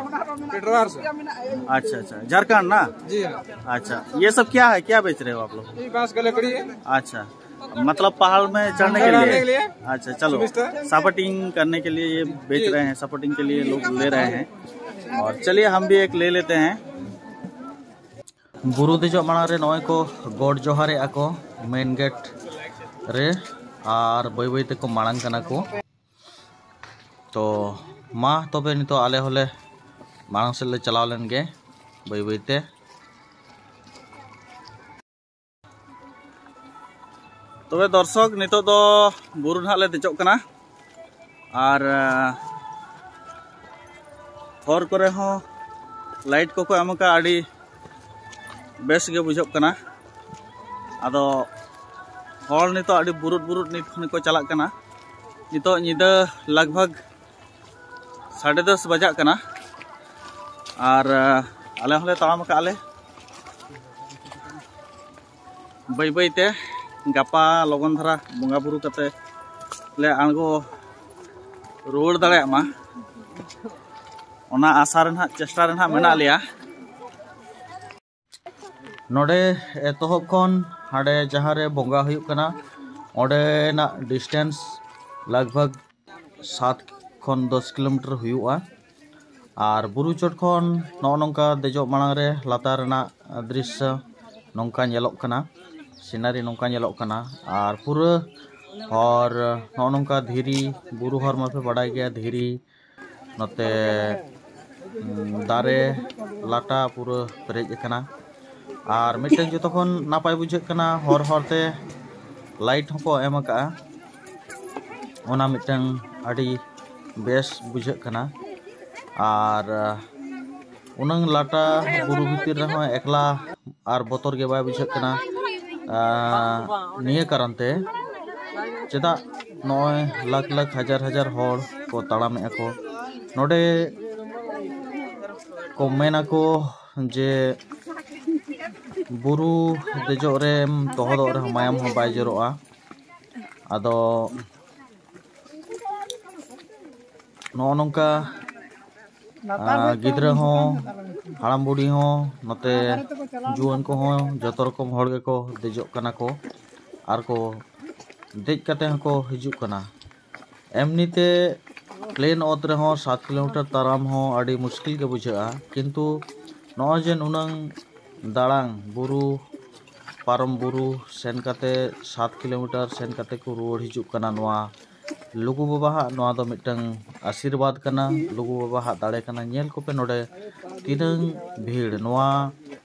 पेटरार से। अच्छा, अच्छा, झारखंड ना? जी हाँ। अच्छा, ये सब क्या है, क्या बेच रहे हो आप लोग? ये बांस का लकड़ी है। अच्छा, मतलब पहाड़ में चढ़ने के लिए? चढ़ने के लिए। अच्छा, चलो, सुविधा। सपोर्टिंग करने के लिए ये बेच जी। रहे हैं, सपोर्टिंग के लिए लोग ले रहे हैं। और चलिए, हम भी एक ले लेते हैं। ᱵᱩᱨᱩ ᱫᱮᱡᱚᱜ ᱢᱟᱲᱟᱝ ᱨᱮ ᱱᱚᱜᱼᱚᱭ ᱠᱚ ᱜᱚᱰ ᱡᱚᱦᱟᱨᱮᱜᱼᱟ ᱠᱚ ᱢᱮᱱ ᱜᱮᱴ ᱨᱮ, ᱟᱨ ᱵᱟᱹᱭ ᱵᱟᱹᱭ ᱛᱮᱠᱚ ᱢᱟᱲᱟᱝ ᱠᱟᱱᱟ ᱠᱚ᱾ ᱛᱚ ᱢᱟ ᱛᱚᱵᱮ ᱱᱤᱛᱚᱜ ᱟᱞᱮ ᱦᱚᱸᱞᱮ ᱢᱟᱲᱟᱝ ᱥᱮᱫ ᱞᱮ ᱪᱟᱞᱟᱣ ᱞᱮᱱ ᱜᱮ ᱵᱟᱹᱭ ᱵᱟᱹᱭ ᱛᱮ᱾ ᱛᱚᱵᱮ ᱫᱚᱨᱥᱚᱠ, ᱱᱤᱛᱚᱜ ᱫᱚ ᱵᱩᱨᱩ ᱱᱟᱦᱟᱜ ᱞᱮ ᱫᱮᱡᱚᱜ ᱠᱟᱱᱟ᱾ ᱟᱨ ᱟᱸ, ᱦᱚᱨ ᱠᱚᱨᱮ ᱦᱚᱸ ᱞᱟᱭᱤᱴ ᱠᱚᱠᱚ ᱮᱢ ᱟᱠᱟᱫᱼᱟ, ᱟᱹᱰᱤ ᱵᱮᱥ ᱜᱮ ᱵᱩᱡᱷᱟᱹᱜ ᱠᱟᱱᱟ᱾ ᱟᱫᱚ ᱦᱚᱲ ᱱᱤᱛᱚᱜ ᱟᱹᱰᱤ ᱵᱩᱨᱩᱫ ᱵᱩᱨᱩᱫ ᱱᱤᱛ ᱠᱷᱚᱱ ᱠᱚ ᱪᱟᱞᱟᱜ ᱠᱟᱱᱟ᱾ ᱱᱤᱛᱚᱜ ᱧᱤᱫᱟᱹ ᱞᱟᱜᱽ ᱵᱷᱟᱜᱽ ᱥᱟᱲᱮ ᱫᱚᱥ ᱵᱟᱡᱟᱜ ᱠᱟᱱᱟ᱾ ᱟᱨ ᱟᱞᱮ ᱦᱚᱸᱞᱮ ᱛᱟᱲᱟᱢ ᱟᱠᱟᱫᱼᱟ ᱞᱮ ᱵᱟᱹᱭ ᱵᱟᱹᱭ ᱛᱮ᱾ ᱜᱟᱯᱟ ᱞᱚᱜᱚᱱ ᱫᱷᱟᱨᱟ ᱵᱚᱸᱜᱟ ᱵᱩᱨᱩ ᱠᱟᱛᱮ ᱞᱮ ᱟᱬᱜᱚ ᱨᱩᱣᱟᱹᱲ ᱫᱟᱲᱮᱭᱟᱜ ᱢᱟ, ᱚᱱᱟ ᱟᱥᱟ ᱨᱮ ᱱᱟᱦᱟᱜ, ᱪᱮᱥᱴᱟ ᱨᱮ ᱱᱟᱦᱟᱜ ᱢᱮᱱᱟᱜ ᱞᱮᱭᱟ᱾ ᱱᱚᱰᱮ ᱮᱛᱚᱦᱚᱵ ᱠᱷᱚᱱ ᱦᱟᱸᱰᱮ ᱡᱟᱦᱟᱸ ᱨᱮ ᱵᱚᱸᱜᱟ ᱦᱩᱭᱩᱜ ᱠᱟᱱᱟ, ᱚᱸᱰᱮᱱᱟᱜ distance ᱞᱟᱜᱽ ᱵᱷᱟᱜᱽ ᱥᱟᱛ ᱠᱷᱚᱱ ᱫᱚᱥ ᱠᱤᱞᱳᱢᱤᱴᱟᱨ ᱦᱩᱭᱩᱜᱼᱟ᱾ ᱟᱨ ᱵᱩᱨᱩ ᱪᱚᱴ ᱠᱷᱚᱱ ᱱᱚᱜᱼᱚ ᱱᱚᱝᱠᱟ ᱫᱮᱡᱚᱜ ᱢᱟᱲᱟᱝ ᱨᱮ ᱞᱟᱛᱟᱨ ᱨᱮᱱᱟᱜ ᱫᱨᱤᱥᱥᱚ ᱱᱚᱝᱠᱟ ᱧᱮᱞᱚᱜ ᱠᱟᱱᱟ, scenery ᱱᱚᱝᱠᱟ ᱧᱮᱞᱚᱜ ᱠᱟᱱᱟ᱾ ᱟᱨ ᱯᱩᱨᱟᱹ ᱦᱚᱨ ᱱᱚᱜᱼᱚ ᱱᱚᱝᱠᱟ ᱫᱷᱤᱨᱤ, ᱵᱩᱨᱩ ᱦᱚᱨ ᱢᱟᱯᱮ ᱵᱟᱰᱟᱭ ᱜᱮᱭᱟ, ᱫᱷᱤᱨᱤ, ᱱᱚᱛᱮ, ᱩᱸ, ᱫᱟᱨᱮ ᱞᱟᱴᱟ ᱯᱩᱨᱟᱹ ᱯᱮᱨᱮᱡ ᱟᱠᱟᱱᱟ᱾ ᱟᱨ ᱢᱤᱫᱴᱟᱝ ᱡᱚᱛᱚ ᱠᱷᱚᱱ ᱱᱟᱯᱟᱭ ᱵᱩᱡᱷᱟᱹᱜ ᱠᱟᱱᱟ, ᱦᱚᱨ ᱦᱚᱨᱛᱮ light ᱦᱚᱸᱠᱚ ᱮᱢ ᱟᱠᱟᱫᱼᱟ, ᱚᱱᱟ ᱢᱤᱫᱴᱟᱝ ᱟᱹᱰᱤ ᱵᱮᱥ ᱵᱩᱡᱷᱟᱹᱜ ᱠᱟᱱᱟ᱾ ᱟᱨ, ᱟᱸ, ᱩᱱᱟᱹᱝ ᱞᱟᱴᱟ ᱵᱩᱨᱩ ᱵᱷᱤᱛᱤᱨ ᱨᱮᱦᱚᱸ ᱮᱠᱞᱟ ᱟᱨ ᱵᱚᱛᱚᱨ ᱜᱮ ᱵᱟᱭ ᱵᱩᱡᱷᱟᱹᱜ ᱠᱟᱱᱟ᱾ ᱟᱸ, ᱱᱤᱭᱟᱹ ᱠᱟᱨᱚᱱ ᱛᱮ ᱪᱮᱫᱟᱜ ᱱᱚᱜᱼᱚᱭ ᱞᱟᱠᱷ ᱞᱟᱠᱷ ᱦᱟᱡᱟᱨ ᱦᱟᱡᱟᱨ ᱦᱚᱲ ᱠᱚ ᱛᱟᱲᱟᱢᱮᱫᱼᱟ ᱠᱚ᱾ ᱱᱚᱰᱮ ᱠᱚ ᱢᱮᱱᱟᱠᱚ ᱡᱮ ᱵᱩᱨᱩ ᱫᱮᱡᱚᱜ ᱨᱮᱢ ᱛᱚᱦᱚᱫᱚᱜ ᱨᱮᱦᱚᱸ ᱢᱟᱭᱟᱢ ᱦᱚᱸ ᱵᱟᱭ ᱡᱚᱨᱚᱜᱼᱟ᱾ ᱟᱫᱚ ᱱᱚᱜᱼᱚ ᱱᱚᱝᱠᱟ, ᱟᱨ ᱜᱤᱫᱽᱨᱟᱹ ᱦᱚᱸ, ᱦᱟᱲᱟᱢ ᱵᱩᱰᱷᱤ ᱦᱚᱸ, ᱱᱚᱛᱮ ᱡᱩᱣᱟᱹᱱ ᱠᱚᱦᱚᱸ, ᱡᱚᱛᱚ ᱨᱚᱠᱚᱢ ᱦᱚᱲ ᱜᱮᱠᱚ ᱫᱮᱡᱚᱜ ᱠᱟᱱᱟ ᱠᱚ ᱟᱨ ᱠᱚ ᱫᱮᱡ ᱠᱟᱛᱮ ᱦᱚᱸᱠᱚ ᱦᱤᱡᱩᱜ ᱠᱟᱱᱟ᱾ ᱮᱢᱱᱤ ᱛᱮ plain ᱚᱛ ᱨᱮᱦᱚᱸ ᱥᱟᱛ ᱠᱤᱞᱳᱢᱤᱴᱟᱨ ᱛᱟᱲᱟᱢ ᱦᱚᱸ ᱟᱹᱰᱤ ᱢᱩᱥᱠᱤᱞ ᱜᱮ ᱵᱩᱡᱷᱟᱹᱜᱼᱟ, ᱠᱤᱱᱛᱩ ᱱᱚᱜᱼᱚᱭ ᱡᱮ ᱱᱩᱱᱟᱹᱝ ᱫᱟᱲᱟᱝ ᱵᱩᱨᱩ ᱯᱟᱨᱚᱢ, ᱵᱩᱨᱩ ᱥᱮᱱ ᱠᱟᱛᱮ ᱥᱟᱛ ᱠᱤᱞᱳᱢᱤᱴᱟᱨ ᱥᱮᱱ ᱠᱟᱛᱮ ᱠᱚ ᱨᱩᱣᱟᱹᱲ ᱦᱤᱡᱩᱜ ᱠᱟᱱᱟ᱾ ᱱᱚᱣᱟ ᱞᱩᱜᱩ ᱵᱟᱵᱟᱣᱟᱜ ᱱᱚᱣᱟ ᱫᱚ ᱢᱤᱫᱴᱟᱝ ᱟᱥᱤᱨᱵᱟᱫᱽ ᱠᱟᱱᱟ, ᱞᱩᱜᱩ ᱵᱟᱵᱟᱣᱟᱜ ᱫᱟᱲᱮ ᱠᱟᱱᱟ᱾ ᱧᱮᱞ ᱠᱚᱯᱮ ᱱᱚᱰᱮ ᱛᱤᱱᱟᱹᱝ ᱵᱷᱤᱲ᱾ ᱱᱚᱣᱟ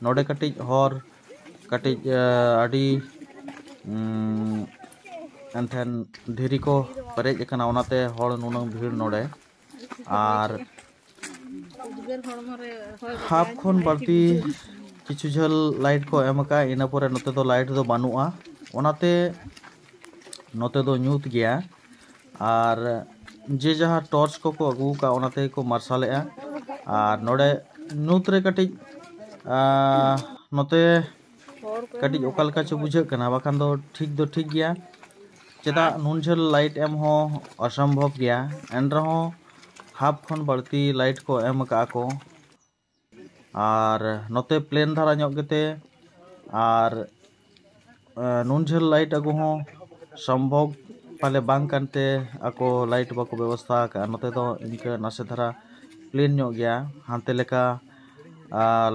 ᱱᱚᱰᱮ ᱠᱟᱹᱴᱤᱡ ᱦᱚᱨ ᱠᱟᱹᱴᱤᱡ, ᱟᱹᱰᱤ, ᱩᱸ, ᱮᱱᱴᱷᱮᱱ ᱫᱷᱤᱨᱤ ᱠᱚ ᱯᱮᱨᱮᱡ ᱟᱠᱟᱱᱟ, ᱚᱱᱟᱛᱮ ᱦᱚᱲ ᱱᱩᱱᱟᱹᱝ ᱵᱷᱤᱲ ᱱᱚᱰᱮ᱾ ᱟᱨ ᱦᱟᱯ ᱠᱷᱚᱱ ᱵᱟᱹᱲᱛᱤ ᱠᱤᱪᱷᱩ ᱡᱷᱟᱹᱞ ᱞᱟᱭᱤᱴ ᱠᱚ ᱮᱢ ᱟᱠᱟᱫᱼᱟ, ᱤᱱᱟᱹ ᱯᱚᱨᱮ ᱱᱚᱛᱮ ᱫᱚ ᱞᱟᱭᱤᱴ ᱫᱚ ᱵᱟᱹᱱᱩᱜᱼᱟ, ᱚᱱᱟᱛᱮ ᱱᱚᱛᱮ ᱫᱚ ᱧᱩᱛ ᱜᱮᱭᱟ᱾ ᱟᱨ ᱡᱮ ᱡᱟᱦᱟᱸ ᱴᱚᱨᱪ ᱠᱚᱠᱚ ᱟᱹᱜᱩ ᱟᱠᱟᱫᱼᱟ, ᱚᱱᱟ ᱛᱮᱜᱮ ᱠᱚ ᱢᱟᱨᱥᱟᱞᱮᱜᱼᱟ᱾ ᱟᱨ ᱱᱚᱰᱮ ᱧᱩᱛ ᱨᱮ ᱠᱟᱹᱴᱤᱡ ᱟᱨ ᱱᱚᱛᱮ ᱠᱟᱹᱴᱤᱡ ᱚᱠᱟ ᱞᱮᱠᱟ ᱪᱚ ᱵᱩᱡᱷᱟᱹᱜ ᱠᱟᱱᱟ, ᱵᱟᱠᱷᱟᱱ ᱫᱚ ᱴᱷᱤᱠ ᱫᱚ ᱴᱷᱤᱠ ᱜᱮᱭᱟ᱾ ᱪᱮᱫᱟᱜ ᱱᱩᱱ ᱡᱷᱟᱹᱞ ᱞᱟᱭᱤᱴ ᱮᱢ ᱦᱚᱸ ᱚᱥᱚᱢᱵᱷᱚᱵ ᱜᱮᱭᱟ, ᱮᱱ ᱨᱮᱦᱚᱸ ᱦᱟᱯ ᱠᱷᱚᱱ ᱵᱟᱹᱲᱛᱤ ᱞᱟᱭᱤᱴ ᱠᱚ ᱮᱢ ᱟᱠᱟᱫᱼᱟ ᱠᱚ᱾ ᱟᱨ ᱱᱚᱛᱮ ᱯᱞᱮᱱ ᱫᱷᱟᱨᱟ ᱧᱚᱜ ᱜᱮᱛᱮ ᱟᱨ ᱱᱩᱱ ᱡᱷᱟᱹᱞ ᱞᱟᱭᱤᱴ ᱟᱹᱜᱩ ᱦᱚᱸ ᱥᱚᱢᱵᱷᱚᱵ ᱯᱟᱞᱮ ᱵᱟᱝ ᱠᱟᱱᱛᱮ ᱟᱠᱚ ᱞᱟᱭᱤᱴ ᱵᱟᱠᱚ ᱵᱮᱵᱚᱥᱛᱷᱟ ᱟᱠᱟᱫᱼᱟ᱾ ᱱᱚᱛᱮ ᱫᱚ ᱤᱱᱠᱟᱹ ᱱᱟᱥᱮ ᱫᱷᱟᱨᱟ ᱯᱞᱮᱱ ᱧᱚᱜ ᱜᱮᱭᱟ, ᱦᱟᱱᱛᱮ ᱞᱮᱠᱟ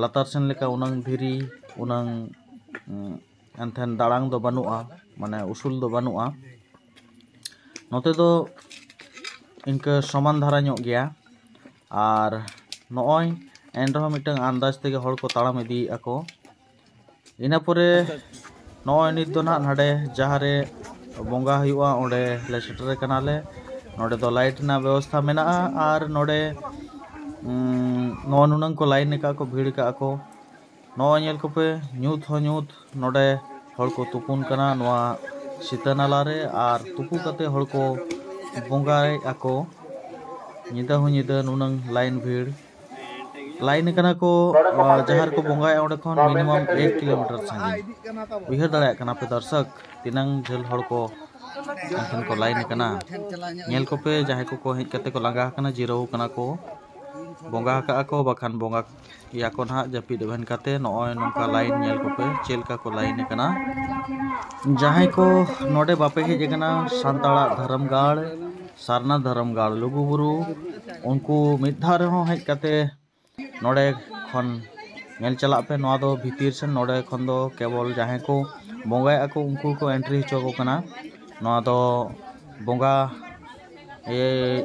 ᱞᱟᱛᱟᱨ ᱥᱮᱱ ᱞᱮᱠᱟ ᱩᱱᱟᱹᱝ ᱫᱷᱤᱨᱤ, ᱩᱱᱟᱹᱝ ᱮᱱᱛᱷᱮᱱ ᱫᱟᱲᱟᱝ ᱫᱚ ᱵᱟᱹᱱᱩᱜᱼᱟ, ᱢᱟᱱᱮ ᱩᱥᱩᱞ ᱫᱚ ᱵᱟᱹᱱᱩᱜᱼᱟ᱾ ᱱᱚᱛᱮ ᱫᱚ ᱤᱱᱠᱟᱹ ᱥᱚᱢᱟᱱ ᱫᱷᱟᱨᱟ ᱧᱚᱜ ᱜᱮᱭᱟ᱾ ᱟᱨ ᱱᱚᱜᱼᱚᱭ ᱮᱱ ᱨᱮᱦᱚᱸ ᱢᱤᱫᱴᱟᱝ ᱟᱱᱫᱟᱡᱽ ᱛᱮᱜᱮ ᱦᱚᱲ ᱠᱚ ᱛᱟᱲᱟᱢ ᱤᱫᱤᱭᱮᱫᱼᱟ ᱠᱚ᱾ ᱤᱱᱟᱹ ᱯᱚᱨᱮ ᱱᱚᱜᱼᱚᱭ ᱱᱤᱛ ᱫᱚ ᱱᱟᱦᱟᱜ ᱱᱟᱰᱮ ᱡᱟᱦᱟᱸ ᱨᱮ ᱵᱚᱸᱜᱟ ᱦᱩᱭᱩᱜᱼᱟ, ᱚᱸᱰᱮ ᱞᱮ ᱥᱮᱴᱮᱨ ᱟᱠᱟᱱᱟᱞᱮ᱾ ᱱᱚᱰᱮ ᱫᱚ ᱞᱟᱭᱤᱴ ᱨᱮᱱᱟᱜ ᱵᱮᱵᱚᱥᱛᱷᱟ ᱢᱮᱱᱟᱜᱼᱟ᱾ ᱟᱨ ᱱᱚᱰᱮ ᱱᱚᱜᱼᱚ ᱱᱩᱱᱟᱹᱝ ᱠᱚ ᱞᱟᱭᱤᱱ ᱟᱠᱟᱫ ᱠᱚ, ᱵᱷᱤᱲ ᱟᱠᱟᱫ ᱠᱚ᱾ ᱱᱚᱜᱼᱚᱭ ᱧᱮᱞ ᱠᱚᱯᱮ, ᱧᱩᱛ ᱦᱚᱸ ᱧᱩᱛ᱾ ᱱᱚᱰᱮ ᱦᱚᱲ ᱠᱚ ᱛᱩᱯᱩᱱ ᱠᱟᱱᱟ ᱱᱚᱣᱟ ᱥᱤᱛᱟᱹ ᱱᱟᱞᱟ ᱨᱮ, ᱟᱨ ᱛᱩᱯᱩ ᱠᱟᱛᱮ ᱦᱚᱲ ᱠᱚ ᱵᱚᱸᱜᱟᱭᱮᱫ ᱟᱠᱚ᱾ ᱧᱤᱫᱟᱹ ᱦᱚᱸ ᱧᱤᱫᱟᱹ ᱱᱩᱱᱟᱹᱝ ᱞᱟᱭᱤᱱ ᱵᱷᱤᱲ᱾ ᱞᱟᱭᱤᱱ ᱠᱟᱱᱟ ᱠᱚ ᱡᱟᱦᱟᱸ ᱨᱮᱠᱚ ᱵᱚᱸᱜᱟᱭᱟ, ᱚᱸᱰᱮ ᱠᱷᱚᱱ ᱢᱤᱱᱤᱢᱟᱢ ᱮᱠ ᱠᱤᱞᱳᱢᱤᱴᱟᱨ ᱥᱟᱺᱜᱤᱧ᱾ ᱩᱭᱦᱟᱹᱨ ᱫᱟᱲᱮᱭᱟᱜ ᱠᱟᱱᱟ ᱯᱮ ᱫᱚᱨᱥᱚᱠ, ᱛᱤᱱᱟᱹᱝ ᱡᱷᱟᱹᱞ ᱦᱚᱲ ᱠᱚ ᱮᱱᱠᱷᱟᱱ ᱠᱚ ᱞᱟᱭᱤᱱ ᱟᱠᱟᱱᱟ᱾ ᱧᱮᱞ ᱠᱚᱯᱮ, ᱡᱟᱦᱟᱸᱭ ᱠᱚᱠᱚ ᱦᱮᱡ ᱠᱟᱛᱮ ᱠᱚ ᱞᱟᱸᱜᱟ ᱟᱠᱟᱱᱟ, ᱡᱤᱨᱟᱹᱣ ᱠᱟᱱᱟ ᱠᱚ, ᱵᱚᱸᱜᱟ ᱟᱠᱟᱜᱼᱟ ᱠᱚ, ᱵᱟᱠᱷᱟᱱ ᱵᱚᱸᱜᱟ ᱭᱟᱠᱚ ᱱᱟᱦᱟᱜ ᱡᱟᱹᱯᱤᱫ ᱮᱵᱷᱮᱱ ᱠᱟᱛᱮ᱾ ᱱᱚᱜᱼᱚᱭ ᱱᱚᱝᱠᱟ ᱞᱟᱭᱤᱱ ᱧᱮᱞ ᱠᱚᱯᱮ, ᱪᱮᱫ ᱞᱮᱠᱟ ᱠᱚ ᱞᱟᱭᱤᱱ ᱟᱠᱟᱱᱟ᱾ ᱡᱟᱦᱟᱸᱭ ᱠᱚ ᱱᱚᱰᱮ ᱵᱟᱯᱮ ᱦᱮᱡ ᱟᱠᱟᱱᱟ, ᱥᱟᱱᱛᱟᱲᱟᱜ ᱫᱷᱚᱨᱚᱢ ᱜᱟᱲ, ᱥᱟᱨᱱᱟ ᱫᱷᱚᱨᱚᱢ ᱜᱟᱲ ᱞᱩᱜᱩᱵᱩᱨᱩ, ᱩᱱᱠᱩ ᱢᱤᱫ ᱫᱷᱟᱣ ᱨᱮᱦᱚᱸ ᱦᱮᱡ ᱠᱟᱛᱮ ᱱᱚᱰᱮ ᱠᱷᱚᱱ ᱧᱮᱞ ᱪᱟᱞᱟᱜ ᱯᱮ᱾ ᱱᱚᱣᱟ ᱫᱚ ᱵᱷᱤᱛᱤᱨ ᱥᱮᱱ, ᱱᱚᱰᱮ ᱠᱷᱚᱱ ᱫᱚ ᱠᱮᱵᱚᱞ ᱡᱟᱦᱟᱸᱭ ᱠᱚ ᱵᱚᱸᱜᱟᱭᱮᱫᱼᱟ ᱠᱚ, ᱩᱱᱠᱩ ᱜᱮᱠᱚ ᱮᱱᱴᱨᱤ ᱦᱚᱪᱚ ᱟᱠᱚ ᱠᱟᱱᱟ᱾ ᱱᱚᱣᱟ ᱫᱚ ᱵᱚᱸᱜᱟ ᱮ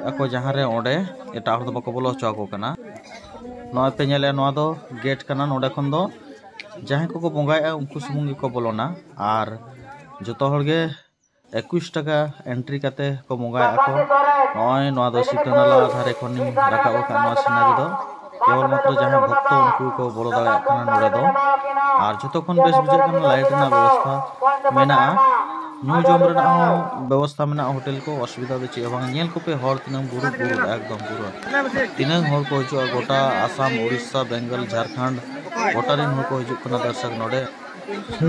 ᱟᱠᱚ ᱡᱟᱦᱟᱸ ᱨᱮ, ᱚᱸᱰᱮ ᱮᱴᱟᱜ ᱦᱚᱲ ᱫᱚ ᱵᱟᱠᱚ ᱵᱚᱞᱚ ᱦᱚᱪᱚ ᱟᱠᱚ ᱠᱟᱱᱟ᱾ ᱱᱚᱣᱟ ᱯᱮ ᱧᱮᱞᱮᱫᱼᱟ, ᱱᱚᱣᱟ ᱫᱚ ᱜᱮᱴ ᱠᱟᱱᱟ᱾ ᱱᱚᱰᱮ ᱠᱷᱚᱱ ᱫᱚ ᱡᱟᱦᱟᱸᱭ ᱠᱚᱠᱚ ᱵᱚᱸᱜᱟᱭᱮᱫᱼᱟ, ᱩᱱᱠᱩ ᱥᱩᱢᱩᱝ ᱜᱮᱠᱚ ᱵᱚᱞᱚᱱᱟ᱾ ᱟᱨ ᱡᱚᱛᱚ ᱦᱚᱲ ᱜᱮ ᱮᱠᱩᱥ ᱴᱟᱠᱟ ᱮᱱᱴᱨᱤ ᱠᱟᱛᱮ ᱠᱚ ᱵᱚᱸᱜᱟᱭᱮᱫᱼᱟ ᱠᱚ᱾ ᱱᱚᱜᱼᱚᱭ ᱱᱚᱣᱟ ᱫᱚ ᱥᱤᱛᱟᱹ ᱱᱟᱞᱟ ᱫᱷᱟᱨᱮ ᱠᱷᱚᱱᱤᱧ ᱨᱟᱠᱟᱵ ᱟᱠᱟᱫ ᱱᱚᱣᱟ ᱥᱤᱱᱟᱨᱤ ᱫᱚ᱾ ᱠᱮᱵᱚᱞ ᱢᱟᱛᱨᱚ ᱡᱟᱦᱟᱸᱭ ᱵᱷᱚᱠᱛᱚ ᱩᱱᱠᱩ ᱜᱮᱠᱚ ᱵᱚᱞᱚ ᱫᱟᱲᱮᱭᱟᱜ ᱠᱟᱱᱟ ᱱᱚᱰᱮ ᱫᱚ᱾ ᱟᱨ ᱡᱚᱛᱚ ᱠᱷᱚᱱ ᱵᱮᱥ ᱵᱩᱡᱷᱟᱹᱜ ᱠᱟᱱᱟ, ᱞᱟᱭᱤᱴ ᱨᱮᱱᱟᱜ ᱵᱮᱵᱚᱥᱛᱷᱟ ᱢᱮᱱᱟᱜᱼᱟ, ᱧᱩ ᱡᱚᱢ ᱨᱮᱱᱟᱜ ᱦᱚᱸ ᱵᱮᱵᱚᱥᱛᱷᱟ ᱢᱮᱱᱟᱜᱼᱟ, ᱦᱳᱴᱮᱞ ᱠᱚ, ᱚᱥᱩᱵᱤᱫᱷᱟ ᱫᱚ ᱪᱮᱫ ᱦᱚᱸ ᱵᱟᱝ᱾ ᱧᱮᱞ ᱠᱚᱯᱮ ᱦᱚᱲ ᱛᱤᱱᱟᱹᱝ ᱵᱩᱨᱩ ᱵᱩᱨᱩ, ᱮᱠᱫᱚᱢ ᱯᱩᱨᱟᱹ ᱛᱤᱱᱟᱹᱝ ᱦᱚᱲ ᱠᱚ ᱦᱤᱡᱩᱜᱼᱟ, ᱜᱚᱴᱟ ᱟᱥᱟᱢ, ᱩᱲᱤᱥᱥᱟ, ᱵᱮᱝᱜᱚᱞ, ᱡᱷᱟᱲᱠᱷᱚᱸᱰ, ᱜᱚᱴᱟ ᱨᱮᱱ ᱦᱚᱲ ᱠᱚ ᱦᱤᱡᱩᱜ ᱠᱟᱱᱟ ᱫᱚᱨᱥᱚᱠ ᱱᱚᱰᱮ᱾